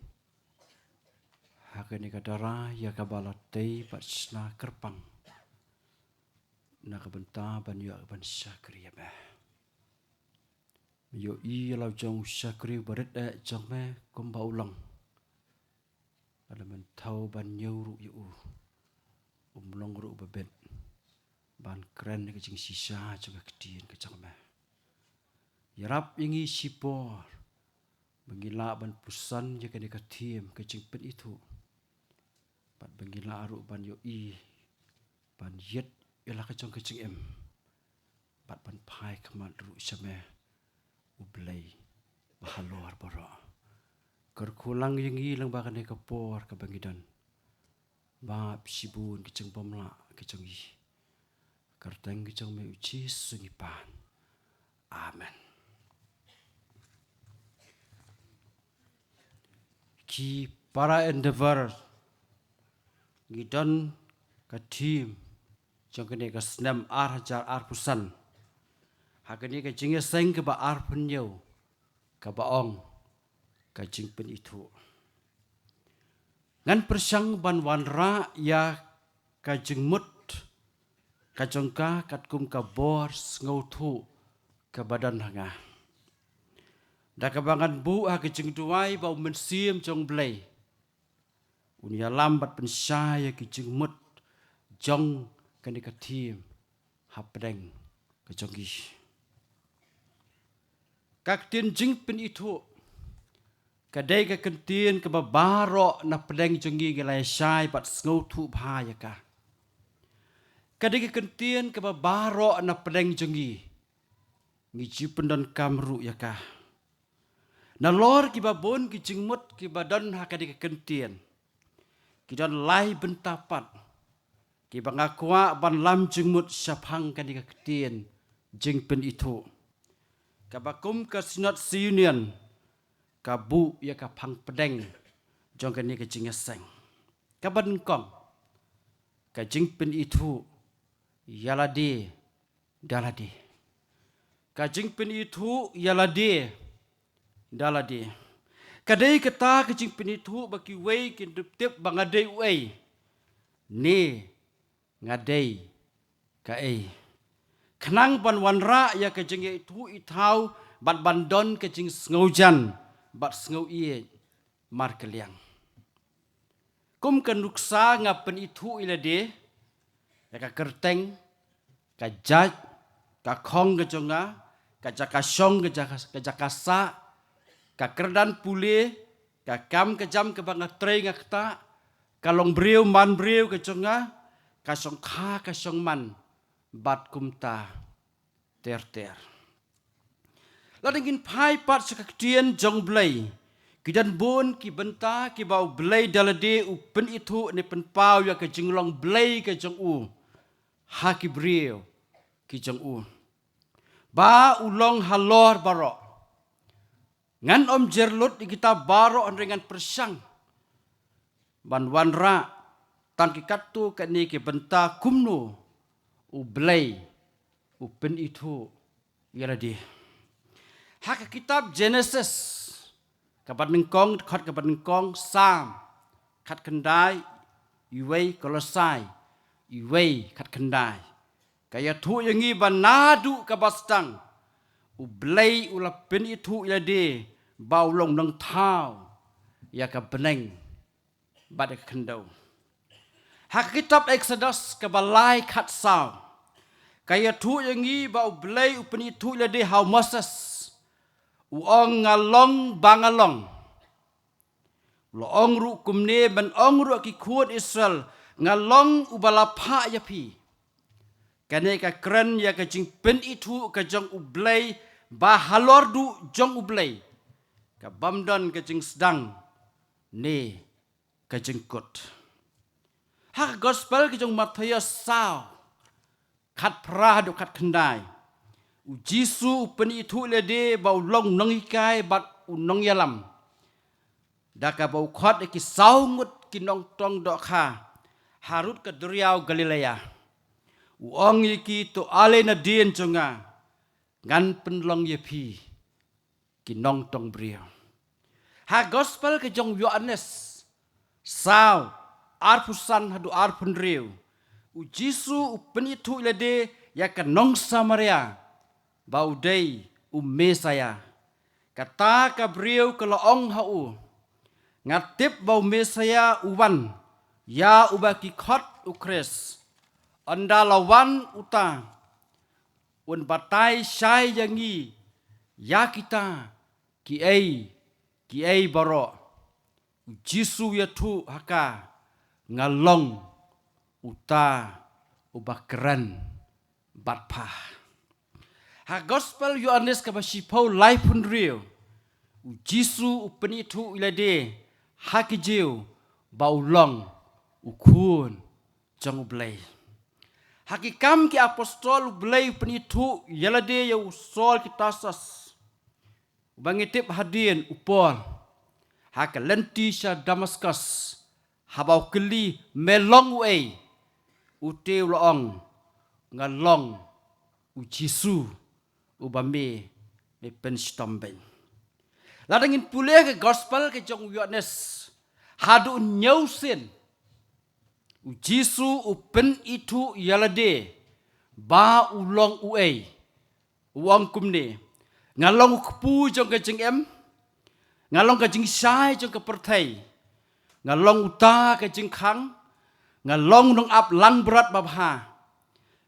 ha kane ka dara ïa kaba la tei bad shna kyrpang na ka bynta ban ïoh ban shakri ïa me. Ïohi ïa la u jong u shakri uba rit eh jong me kumba u long. Lada men thaw ban ñiew ruh ïa u, um long ruh uba bit ban kren ïa ka jingshisha jong ka ktien ka jong me. Ïarap ïa ngi shipor ba ngi lah ban puson ïa kane ka theme ka jingpynithuh, bad ba ngi lah ruh ban ïohi ban ïit ïa la ka jong ka jingim, bad ban phai khmat ruh sha me, U Blei ba halor baroh. Kyrkhu lang ïa ngi lyngba kane ka por kaba ngi don. Map shibun ki jingbymlah ki jong ngi. Kyrteng ka jong me U Jisu ngi pan. Amen. Ki para Endeavour, ngi don ka theme jong kane ka snem ar hajar arphew san ha kane ka jingïaseng kaba arphew hynñiew, kaba ong ka jingpynithuh. Ngan pyrshang ban wanrah ïa ka jingmut ka jong ka katkum ka bor sngewthuh kaba don ha nga. Da kaba ngan buh ha ka jingduwai ba U Mynsiem jong U Blei un ïalam bad pynshai ïa ki jingmut jong kane ka theme hapdeng ka jong ngi. Ka ktien jingpynithuh ka dei ka ktien kaba baroh na pdeng jong ngi ngi la ïa shai bad sngewthuh bha ïa ka. Ka dei ka ktien kaba baroh na pdeng jong ngi ngi ju pyndonkam ruh ïa ka. Nalor kiba bun ki jingmut kiba don ha ka dei ka ktien, ki don lai bynta pat kiba nga kwah ban lam jingmut shaphang kane ka ktien jingpynithuh. Kaba kum ka Synod Senior ka buh ïa ka phang pdeng jong kane ka jingïaseng. Kaba nyngkong, ka jingpynithuh ïa lade da lade. Ka jingpynithuh ïa lade da lade. Ka dei kata ka jingpynithuh ba kiwei kin tip ba nga dei uei ne nga dei kaei. Khnang ban wanrah ïa ka jingïaithuh ithaw bad ban don ka jingsngewjan bad sngewieit markylliang. Kum ka nuksa nga pynithuh ïa lade ïa ka kyrteng, ka jait, ka khong ka jong nga, ka jaka shong, ka jaka, ka jaka sah, ka kyrdan pule, ka kam ka jam kaba nga trei nga ktah, ka long briew man briew ka jong nga, ka shongkha ka shongman bad kumta ter ter. Lada ngin phai pat sha ka ktien jong U Blei, ki don bun ki bynta kiba U Blei da lade u pynithuh ne pynpaw ïa ka jinglong Blei ka jong u ha ki briew ki jong u, ba u long halor baroh. Ngan ym jer lut ïa kita baroh hynrei ngan pyrshang ban wanrah tang ki katto katne ki bynta kumno U Blei u pynithuh ïa lade. Ha ka kitab Genesis, kaba nyngkong, dkhot kaba nyngkong, Salm khatkhyndai, uwei, Kolosai uwei, khatkhyndai, ka ïathuh ïa ngi ba naduh kaba sdang U Blei u la pynithuh ïa lade ba u long nongthaw ïa ka bneng bad ïa ka khyndew. Ha ka kitab Exodus kaba lai, khatsaw, ka ïathuh ïa ngi ba U Blei u pynithuh ïa lade ha u Moses, u ong, "Nga long ba nga long." U la ong ruh kumne ban ong ruh ïa ki khun Israel, "Nga long uba la phah ïa phi." Kane ka kren ïa ka jingpynithuh ka jong U Blei ba halor duh jong U Blei ka bym don ka jingsdang ne ka jingkut. Ha ka gospel ka jong Mathaios saw, khatphra haduh khatkhyndai, U Jisu u pynithuh ïa lade ba u long nonghikai bad u nongïalam, da kaba u khot ïa ki saw ngut ki nongtong dohkha harud ka duriaw Galilea. U ong ïa ki, "To ale nadien jong nga, ngan pynlong ïa phi ki nongtong briew." Ha gospel ka jong u Ïoannis saw, arphew san haduh arphew hynriew, U Jisu u pynithuh ïa lade ïa ka nong Samaria ba u dei u Messaïah. Kata ka briew ka la ong ha u, "Nga tip ba u Messaïah u wan, ïa uba ki khot u Khrist. Ynda la wan uta, un batai shai ïa ngi ïa kita kiei kiei baroh." U Jisu u ïathuh ha ka, "Nga long uta uba kren bad pha." Ha gospel Ïoannis kaba shiphew, laiphew hynriew, U Jisu u pynithuh ïa lade ha ki Jiw ba u long u Khun jong U Blei. Ha ki Kam ki Apostol, U Blei u pynithuh ïa lade ïa u Saul ki Tarsus, uba ngi tip hadien u Paul, ha ka lynti sha Damaskus. Haba u kylli, "Me long uei?" u te u la ong, "Nga long U Jisu uba me, me pynshitom beiñ." Lada ngin pule ka gospel ka jong u Ïoannis, Haduh hynñiew sien, u Jisu u pynithuh ïa lade ba u long uei. U ong kumne: Nga long u kpu jong ka jingim, nga long ka jingshai jong ka pyrthei, nga long uta ka jingkhang, nga long u nongap langbrot babha,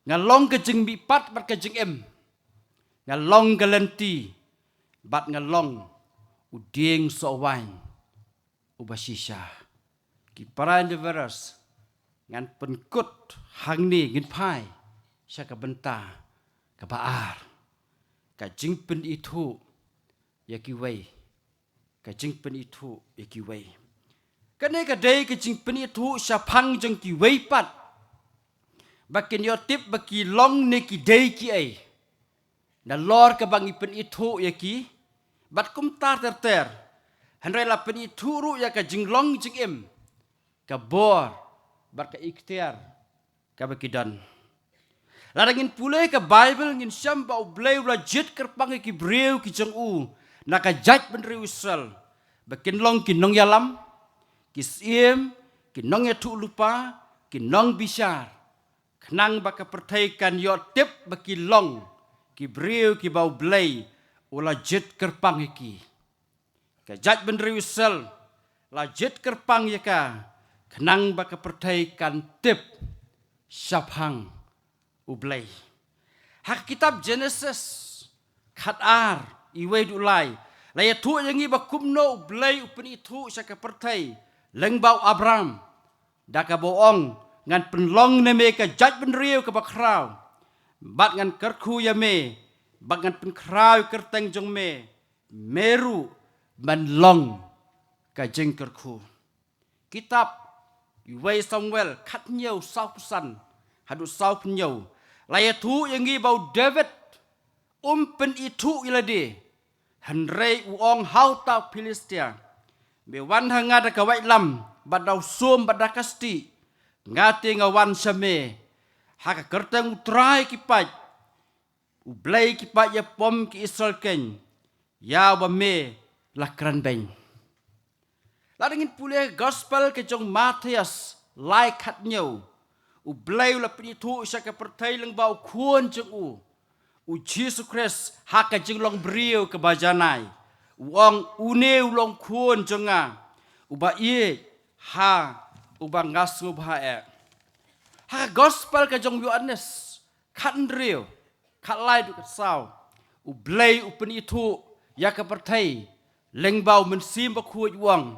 nga long ka jingmihpat bad ka jingim, nga long ka lynti, bad nga long u dieng sohwaiñ uba shisha. Ki para ndeveras, ngan pynkut hangne, ngin phai sha ka bynta kaba ar. Ka jingpynithuh ïa kiwei. Ka jingpynithuh ïa kiwei. Kane ka dei ka jingpynithuh shaphang jong kiwei pat, ba kin ïoh tip ba ki long ne ki dei kiei. Nalor kaba ngi pynithuh ïa ki, bad kumta ter ter, hynrei la pynithuh ruh ïa ka jinglong jingim, ka bor, bad ka iktiar kaba ki don. Lada ngin pule ka Baibl, ngin shem ba U Blei u la jied kyrpang ïa ki briew ki jong u na ka jaitbynriew Israel, ba kin long ki nongïalam, ki syiem, ki nongïathuhlypa, ki nongbishar, khnang ba ka pyrthei kan ïoh tip ba ki long ki briew kiba U Blei u la jied kyrpang ïa ki. Ka jaitbynriew Israel la jied kyrpang ïa ka, khnang ba ka pyrthei kan tip shaphang U Blei. Ha ka kitab Jenesis khatar, iwei haduh lai, la ïathuh ïa ngi ba kumno U Blei u pynithuh sha ka pyrthei lyngba u Abram, da kaba u ong: Ngan pynlong na me ka jaitbynriew kaba khraw, bad ngan kyrkhu ïa me, bad ngan pynkhraw ïa ka kyrteng jong me, me ruh men long ka jingkyrkhu. Kitab iwei Samuel khathynñiew, sawphew san haduh sawphew hynñiew, la ïathuh ïa ngi ba u David um pynithuh ïa lade, hynrei u ong ha uta u Philistia: Me wan ha nga da ka waitlam, bad da u sum, bad da ka stieh, nga te nga wan sha me. Ha ka kyrteng U Trai ki paid, U Blei ki paid ïapom ki Israel keiñ, ïa uba me la kren beiñ. Lada ngin pule Gospel ka jong u Mathaios lai khathynñiew, U Blei u la pynithuh sha ka pyrthei lyngba u Khun jong u, u Jisu Khrist, ha ka jinglong briew kaba janai. U ong: Une u long Khun jong nga, uba ïeit, ha uba nga sngewbha eh. Ha ka Gospel ka jong u Ïoannis khathynriew, khatlai haduh khatsaw, U Blei u pynithuh ïa ka pyrthei lyngba u Mynsiem Bakhuid, u ong: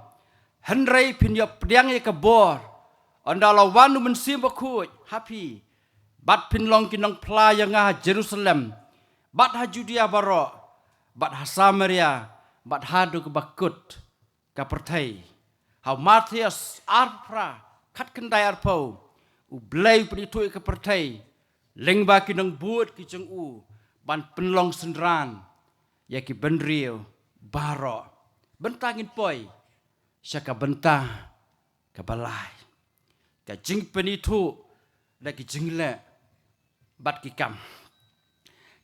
Hynrei phin ïoh pdiang ïa ka bor, ynda la wan u Mynsiem Bakhuid ha phi, bad phin long ki nongphla ïa nga ha Jerusalem, bad ha Judia baroh, bad ha Samaria, bad haduh kaba kut ka pyrthei. Ha u Mathaios arphew phra, khatkhyndai arphew, U Blei u pynithuh ïa ka pyrthei lyngba ki nongbud ki jong u, ban pynlong synran ïa ki bynriew baroh. Bynta ngin poi sha ka bynta kaba lai. Ka jingpynithuh da ki jingleh bad ki kam.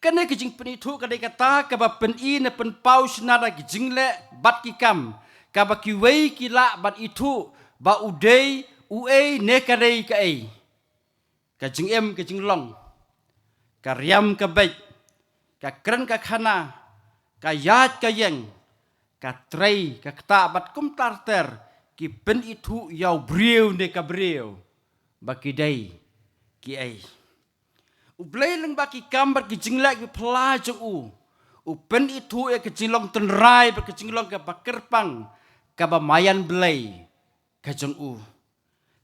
Kane ka jingpynithuh ka dei kata kaba pyni ne pynpaw shynna da ki jingleh bad ki kam, kaba kiwei ki lah ban ithuh ba u dei uei ne ka dei kaei. Ka jingim ka jinglong, ka riam ka beit, ka kren ka khana, ka ïaid ka ïeng, ka trei ka ktah, bad kumta ter ter, ki pynithuh ïa u briew ne ka briew ba ki dei kiei. U Blei lyngba ki kam bad ki jingleh ki phylla jong u, u pynithuh ïa ka jinglong tynrai bad ka jinglong kaba kyrpang, kaba maïan Blei ka jong u.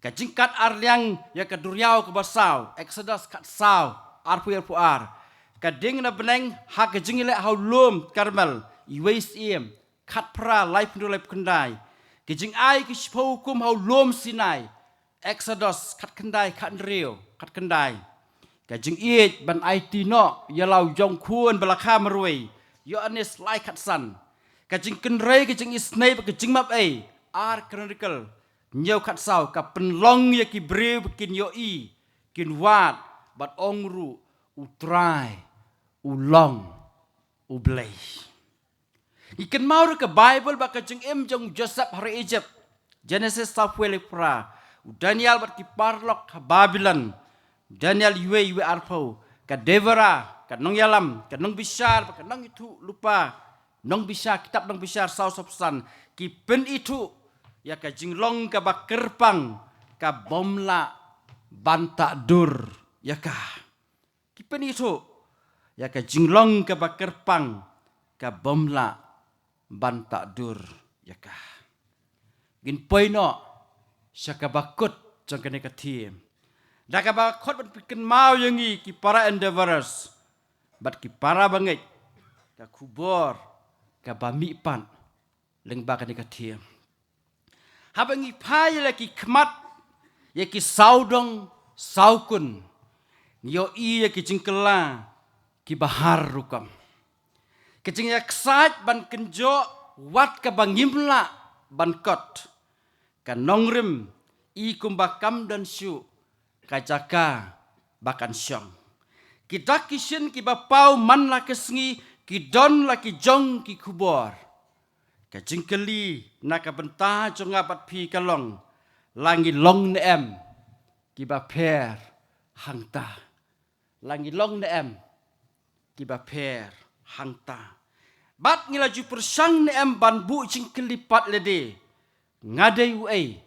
Ka jingkat arliang ïa ka duriaw kaba saw, Exodus khatsaw, arphew, arphew ar. Ka ding na bneng ha ka jingïaleh ha u lum Karmel, iwei Syiem khatphra, laiphew hynriew, laiphew khyndai. Ka jingai ki shiphew hukum ha u lum Sinai, Exodus khatkhyndai, khathynriew, khatkhyndai. Ka jingïeit ban aiti noh ïa la u jong khun ba la kha marwei, Ïoannis lai khatsan. Ka jingkynrei, ka jingisynei bad ka jingmap ei, ar Chronicle hynñiew khatsaw. Ka pynlong ïa ki briew ba kin ïohi, kin wad bad ong ruh, U Trai u long U Blei. Ngi kynmaw ruh ka Baibl ba ka jingim jong u Joseph ha ri Egypt, Genesis sawphew le phra, u Daniel bad ki paralok ha Babilon, Daniel uwei, uwei arphew, ka Debora, ka nongïalam, ka nongbishar, bad ka nongithuhlypa, nongbishar, kitab Nongbishar saw, sawphew san, ki pynithuh ïa ka jinglong kaba kyrpang, kabym lah ban tahdur ïa ka. Ki pynithuh ïa ka jinglong kaba kyrpang, kabym lah ban tahdur ïa ka. Ngin poi noh sha kaba kut jong kane ka theme, da kaba khot ban pynkynmaw ïa ngi ki para Endeavourers bad ki para bangeit, ka khubor kaba mihpat lyngba kane ka theme. Haba ngi phai ïa la ki khmat ïa ki sawdong sawkun, ngi ïohi ïa ki jingkylla kiba har rukom. Ka jingïaksaid ban kynjoh wat kaba ngim lah ban kot. Ka nongrim i kumba kam don shuh ka jaka ba kan shong. Ki dak ki shin kiba paw man la ka sngi, ki don la ki jong ki khubor. Ka jingkylli na ka bynta jong nga bad phi ka long, la ngi long ne em kiba pher hangta? La ngi long ne em kiba pher hangta? Bad ngi la ju pyrshang ne em ban buh jingkylli pat lade? Nga dei uei?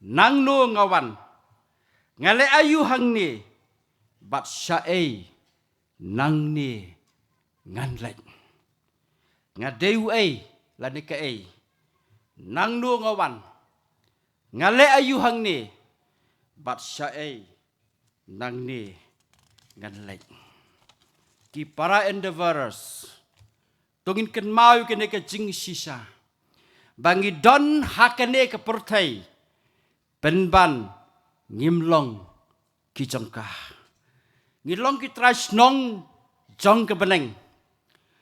Nangno nga wan? Nga leh aïu hangne? Bad shaei nangne ngan leit? Nga dei uei lane kaei? Nangno nga wan? Nga leh aïu hangne? Bad shaei nangne ngan leit? Ki para Endeavourers, to ngin kynmaw ïa kane ka jingshisha, ba ngi don ha kane ka pyrthei pynban ngim long ki jong ka. Ngi long ki trai shnong jong ka bneng.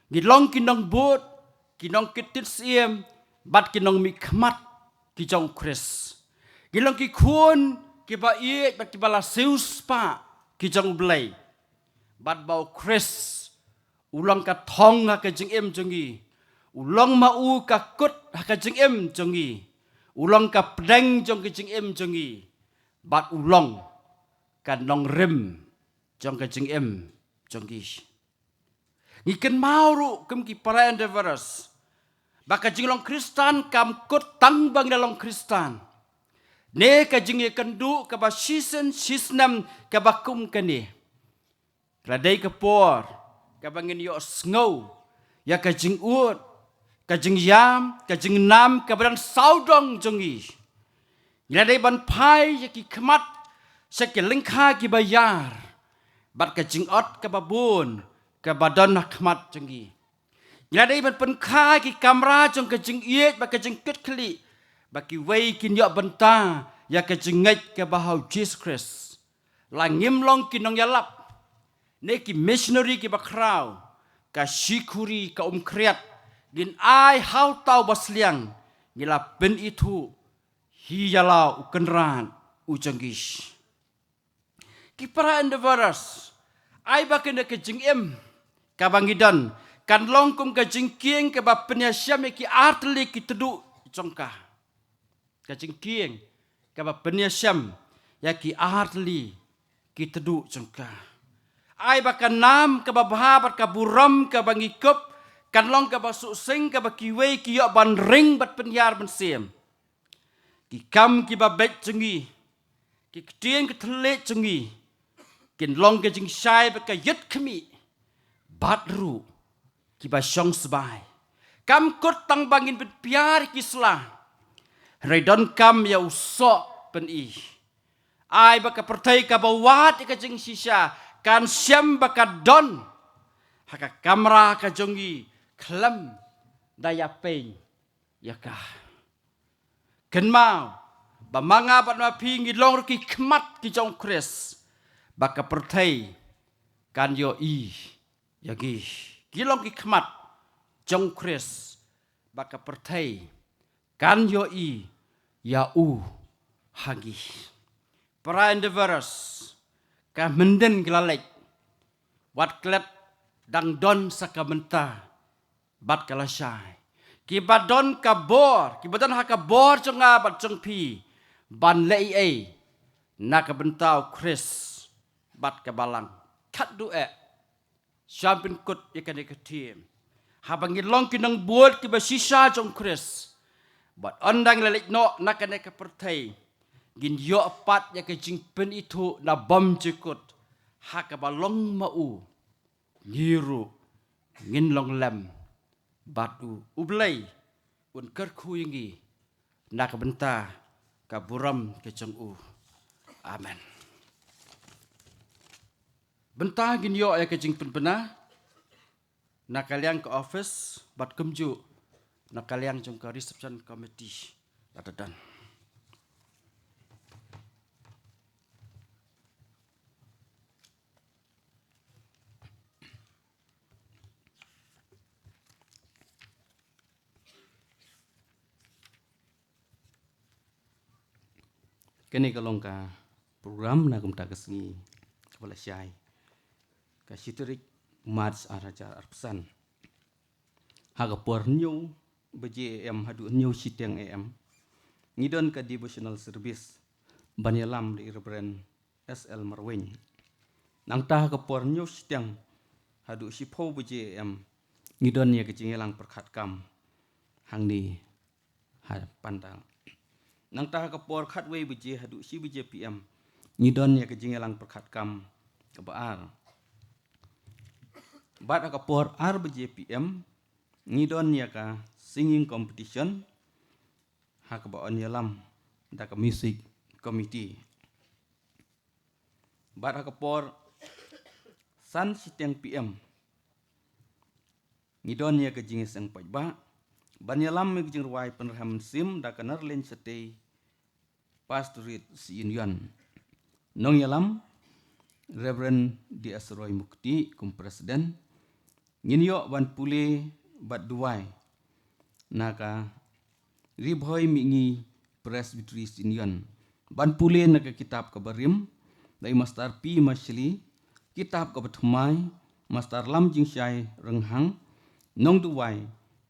Ngi long ki nongbud, ki nongkit siem bad ki nongmihkhmat ki jong u Khrist. Ngi long ki khun kiba ïeit bad kiba la siewspah ki jong u Blei. Bad ba u Khrist u long ka thong ha ka jingim jong ngi, u long ma u ka kut ha ka jingim jong ngi, u long ka pdeng jong ka jingim jong ngi, bad u long ka nongrim jong ka jingim jong ngi. Ngi kynmaw ruh kum ki para Endeavourers ba ka jinglong Khristan kam kut tang ba ngi la long Khristan. Ne ka jingïakynduh kaba shisien shisnem kaba kum kane, ka la dei ka por kaba ngin ïohsngew ïa ka jingud, ka jingïam, ka jingnam kaba dang sawdong jong ngi. Ngi la dei ban phai ïa ki khmat sha ki lyngkha kiba ïar bad ka jingot kaba bun kaba don ha khmat jong ngi. Ngi la dei ban pynkha ïa ki kamra jong ka jingïeit bad ka jingkitkhlieh, ba kiwei kin ïoh bynta ïa ka jingngeit kaba ha u Jisu Khrist. La ngim long ki nongïalap ne ki missionary kiba khraw, ka shikuri ka um khriat, ngin ai ha uta uba sliang, ngi la pynithuh hi ïa la u Kynrad u jong ngi. Ki para Endeavourers, ai ba kane ka jingim kaba ngi don kan long kum ka jingkieng kaba pynïashem ïa ki artylli ki tduh jong ka. Ka jingkieng kaba pynïashem ïa ki artylli ki tduh jong ka. Ai ba ka nam kaba bha bad ka burom kaba ngi kup kan long kaba suhsing, kaba kiwei ki ïoh ban ring bad pynhiar mynsiem. Ki kam kiba beit jong ngi, ki ktien ki thylliej jong ngi, kin long ka jingshai bad ka ïit khmih, bad ruh kiba shong sbai. Kam kut tang ba ngin pynphiar ïa ki sla, hynrei donkam ïa u soh pyni. Ai ba ka pyrthei kaba wad ïa ka jingshisha kan shem ba ka don ha ka kamra ka jong ngi khlem da ïapeiñ ïa ka. Kynmaw ba ma nga bad ma phi ngi long ruh ki khmat ki jong u Khrist, ba ka pyrthei kan ïohi ïa ngi. Ngi long ki khmat jong u Khrist, ba ka pyrthei kan ïohi ïa u ha ngi. Para Endeavourers, ka myndien ka la leit, wat klet dang don sa ka mynta bad ka la shai. Kiba don ka bor, kiba don ha ka bor jong nga bad jong phi, ban leh ei ei na ka bynta u Khrist bad ka balang. Khatduh eh, sngewbha pynkut ïa kane ka theme. Haba ngi long ki nongbud kiba shisha jong u Khrist, bad ynda ngi la leit noh na kane ka pyrthei, ngin ïoh pat ïa ka jingpynithuh na bymjukut, ha kaba long ma u, ngi ruh ngin long lem bad u. U Blei un kyrkhu ïa ngi na ka bynta ka burom ka jong u. Amen. Bynta ngin ïoh ïa ka jingpynbna na ka liang ka office bad kumjuh na ka liang jong ka reception committee. Lada don. Kane ka long ka program na kumta ka sngi kaba la shai, ka shi tarik March ar hajar arphew san. Ha ka por hynñiew baje A M haduh hynñiew shiteng A M, ngi don ka devotional service ban ïalam da i Reverend S L Marwein. Nangta ha ka por hynñiew shiteng haduh shiphew baje A M, ngi don ïa ka jingïalang pyrkhat kam hangne ha pandal. Nangta ha ka por khatwei baje haduh shi baje P M, ngi don ïa ka jingïalang pyrkhat kam kaba ar. Bad ha ka por ar baje P M, ngi don ïa ka singing competition, ha kaba yn ïalam da ka music committee. Bad ha ka por san shiteng P M, ngi don ïa ka jingïaseng paidbah ban ïalam ïa ka jingrwai Pynrhem Mynsiem da ka Narleiñ Shatei Pastorate Union. Nongïalam Reverend D S Roy Mukti kum president. Ngin ïoh ban pule bad duwai na ka Ri Bhoi Mihngi Presbytery Union. Ban pule na ka kitab kaba rim da i Master P Mashli, kitab kaba thymmai Master Lamjingshai Rynghang, nongduwai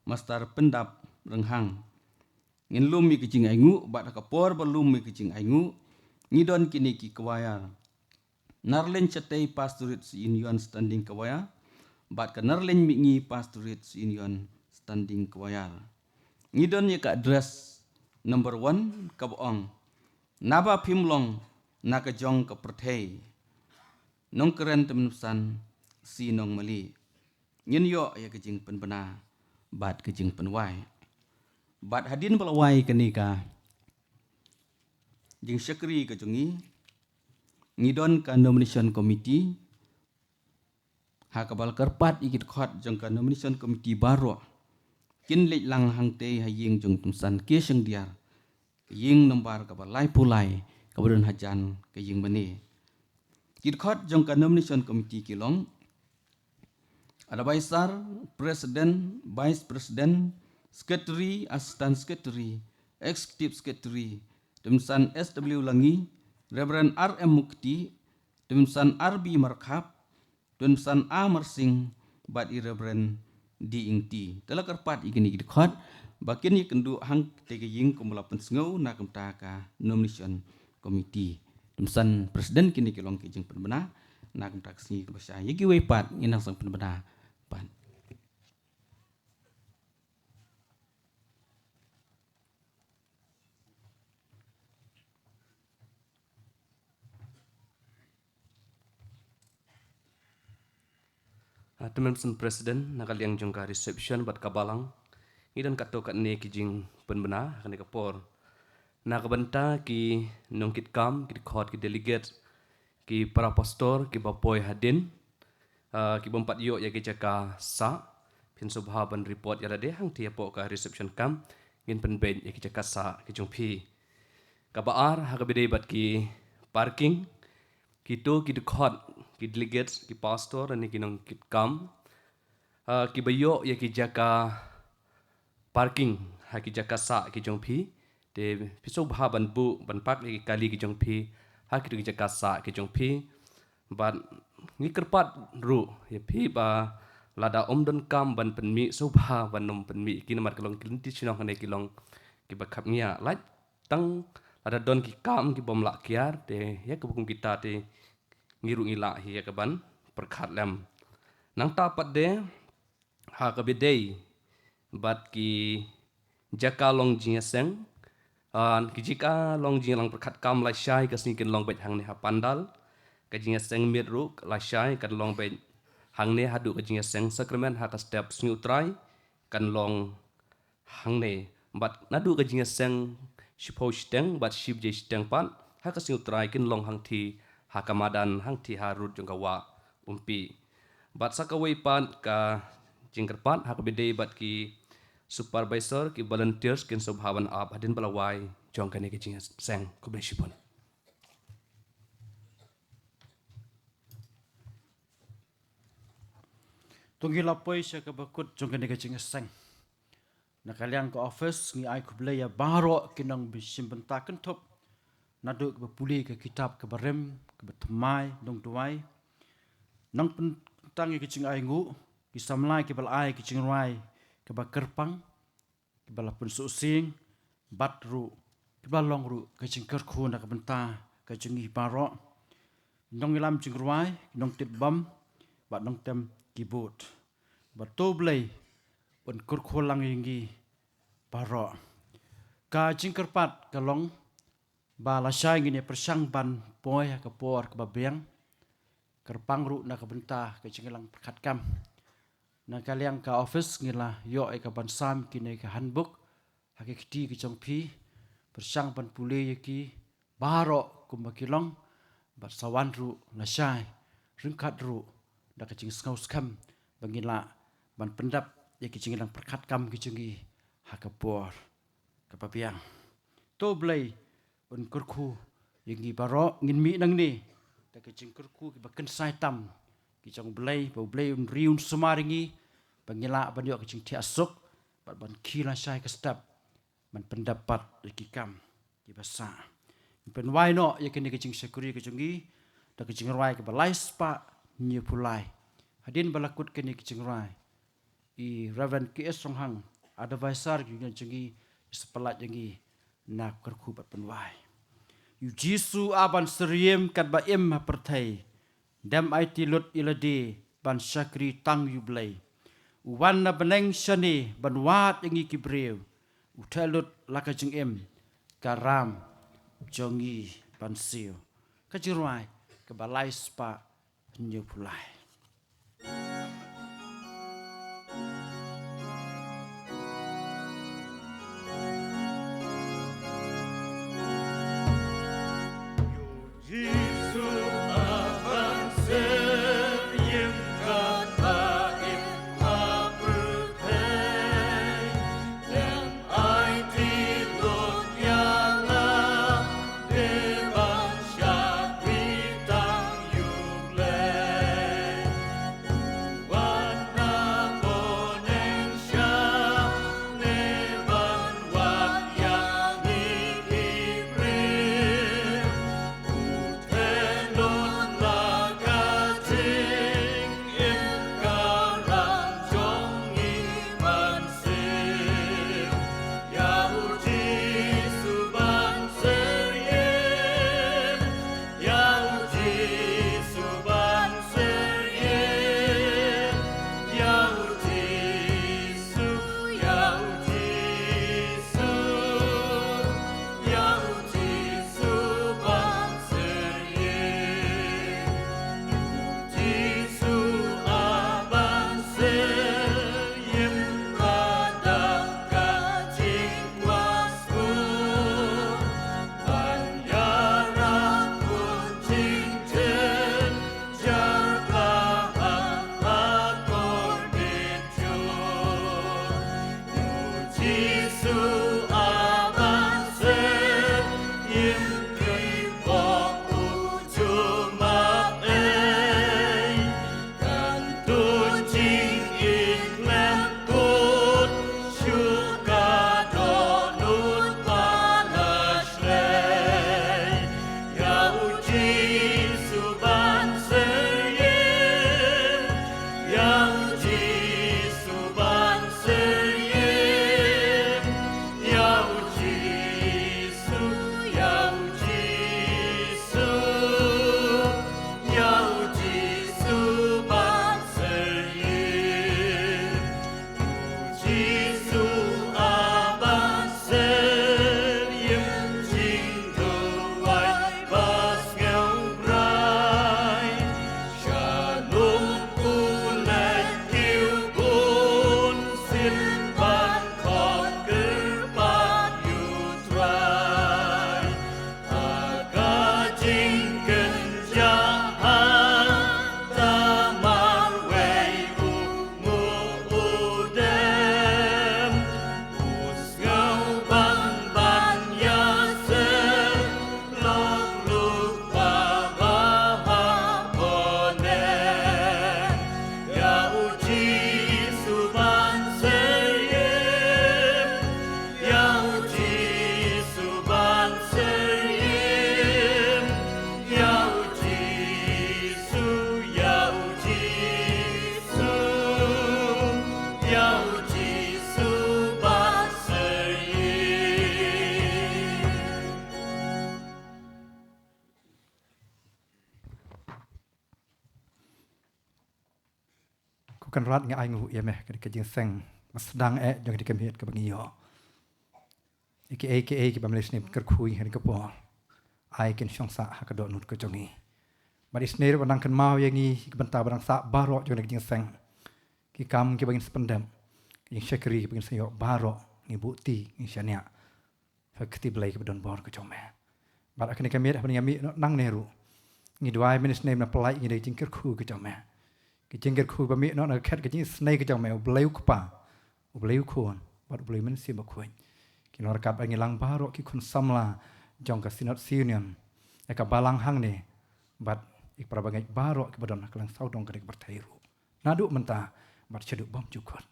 Master Pyndap Rynghang. Ngin lum ïa ka jingainguh, bad ha ka por ba lum ïa ka jingainguh, ngi don kine ki choir. Narleiñ Shatei Pastorate Union Standing Choir bad ka Narleiñ Mihngi Pastorate Union Standing Choir. Ngi don ïa ka address number one kaba ong, naba phim long na ka jong ka pyrthei, nongkren Tymmen Basan C Nongmali. Ngin ïoh ïa ka jingpynbna bad ka jingpynwai. Bad hadien ba la wai kane ka jingshakri ka jong ngi, ngi don ka nomination committee, ha kaba la kyrpad ïa ki dkhot jong ka nomination committee baroh kin leit lang hangtei ha ïing jong Tymmen Basan K Shyndiar, ka ïing nombar kaba laiphew lai kaba don hajan ka ïing mane. Ki dkhot jong ka nomination committee ki long: Advisor, President, Vice President, Secretary, Assistant Secretary, Executive Secretary, Tymmen Basan S W Langi, Reverend R M Mukti, Tymmen Basan R B Markhap, Tymmen Basan A Marsing, bad i Reverend D Ingti. Te la kyrpad ïa kine ki dkhot ba kin ïakynduh hangtei ka ïing kumba la pynsngew na ka bynta ka nomination committee. Tymmen Basan President, kine ki long ki jingpynbna na ka bynta ka sngi kaba shai. Ïa kiwei pat ngin nang sdang pynbna pat. Ah, Tymmen Basan President, na ka liang jong ka reception bad ka balang, ngi don katto katne ki jingpynbna ha kane ka por. Na ka bynta ki nongkitkam, ki dkhot, ki delegate, ki para pastor kiba poi hadien, ah, ki bym pat ïoh ïa ki jaka sah, phin sngewbha ban report ïa lade hangtei hapoh ka reception camp, ngin pynbeit ïa ki jaka sah ki jong phi. Kaba ar, ha kaba ïadei bad ki parking, kito ki dkhot, ki delegate, ki pastor lane ki nongkitkam, ah, kiba ïoh ïa ki jaka parking ha ki jaka sah ki jong phi, te phi sngewbha ban buh, ban park ïa ki kali ki jong phi ha kito ki jaka sah ki jong phi. Bad ngi kyrpad ruh ïa phi ba lada ym don kam ban pynmih, sngewbha ban ym pynmih ïa ki, namar ki long ki lynti shnong hangne ki long kiba khapngiah. Lait tang lada don ki kam kibym lah kiar, te ïa kaba kum kita te ngi ruh ngi lah hi ïa kaban pyrkhat lem. Nangta pat de, ha kaba dei bad ki jaka long jingïaseng, ah, ki jaka long jingïalang pyrkhat kam lashai ka sngi kin long beit hangne ha pandal. Ka jingïaseng miet ruh lashai kan long beit hangne, haduh ka jingïaseng sakramen ha ka step Sngi U Trai kan long hangne. Bad naduh ka jingïaseng shiphew shiteng bad shi baje shiteng pat ha ka Sngi U Trai kin long hangthie ha ka madan, hangthie ha rud jong ka wah Umpi. Bad sa kawei pat ka jingkyrpad ha kaba dei bad ki supervisor, ki volunteers kin sngewbha ban ap hadien ba la wai jong kane ka jingïaseng. Khublei shibun. To ngi la poi sha kaba kut jong kane ka jingïaseng. Na ka liang ka office ngi ai khublei ïa baroh ki nongshim bynta kynthup, naduh kiba pule ka kitab kaba rim, kiba thymmai, nongduwai, nongpynkyntang ïa ki jingainguh, ki samla kiba la ai ki jingrwai kiba kyrpang, kiba la pynsuhsieng, bad ruh kiba la long ruh ka jingkyrkhu na ka bynta ka jong ngi baroh, nongïalam jingrwai, nongtip bam bad nongtem keyboard. Bad to U Blei un kyrkhu lang ïa ngi baroh. Ka jingkyrpad ka long ba lashai ngin ïa pyrshang ban poi ha ka por kaba biang, kyrpang ruh na ka bynta ka jingïalang pyrkhat kam. Na ka liang ka office ngi la ïoh ïa ka ban sam kine ki handbook ha ki kti ki jong phi, pyrshang ban pule ïa ki baroh kumba ki long, bad sa wan ruh lashai, ryngkat ruh da ka jingsngewskhem ba ngin lah ban pyndep ïa ki jingïalang pyrkhat kam ki jong ngi ha ka por kaba biang. To U Blei un kyrkhu ïa ngi baroh. Ngin mih nangne da ka jingkyrkhu kiba kynsai tam ki jong U Blei, ba U Blei un ri un sumar ïa ngi ba ngin lah ban ïoh ka jingthiah suk bad ban khie lashai ka step ban pyndep pat ïa ki kam kiba sah. Ngin pynwai noh ïa kane ka jingshakri ka jong ngi da ka jingrwai kaba lai spah hynñiewphew lai. Hadien ba la kut kane ka jingrwai, i Reverend K S Ronghang, advisor ka union jong ngi, i sa pyllait ïa ngi na ka kyrkhu bad pynwai. Ïa U Jisu, a ban syriem katba im ha pyrthei, dem aiti lut ïa lade ban shakri tang ïa U Blei. U wan na bneng shane ban wad ïa ngi ki briew, u theh lut la ka jingim, ka ram jong ngi ban siew. Ka jingrwai kaba lai spah hynñiewphew lai. Kynrad, ngi ai nguh ïa me ka dei ka jingseng ba sdang eh jong ka dei ka miet kaba ngi ïoh. Ïa kiei kiei kiba me la sngewkyrkhu ïa kane ka por, ai kin shong sah ha ka dohnud ka jong ngi. Bad isynei ruh ba nang kynmaw ïa ngi ki bynta ba nang sah baroh jong kane ka jingseng. Ki kam kiba ngin sa pyndep, ki jingshakri kiba ngin sa ïoh baroh, ngi buh ti, ngi shaniah ha ka kti Blei kaba don bor ka jong me. Bad ha kane ka miet haba ngi ïa mih noh nangne ruh, ngi duwai mynne snem na pynlait ngi da ki jingkyrkhu ka jong me. Ki jingkyrkhu ba mih noh na ka khet ka jingisynei ka jong me, U Blei U Kpa, U Blei U Khun bad U Blei U Mynsiem Bakhuid. Ki long ryngkat bad ngi lang baroh ki khun samla jong ka Synod Senior ïa ka balang hangne, bad ïa ki para bangeit baroh kiba don ha ka lyngsawdong ka dei ka pyrthei ruh, naduh mynta bad shaduh bymjukut.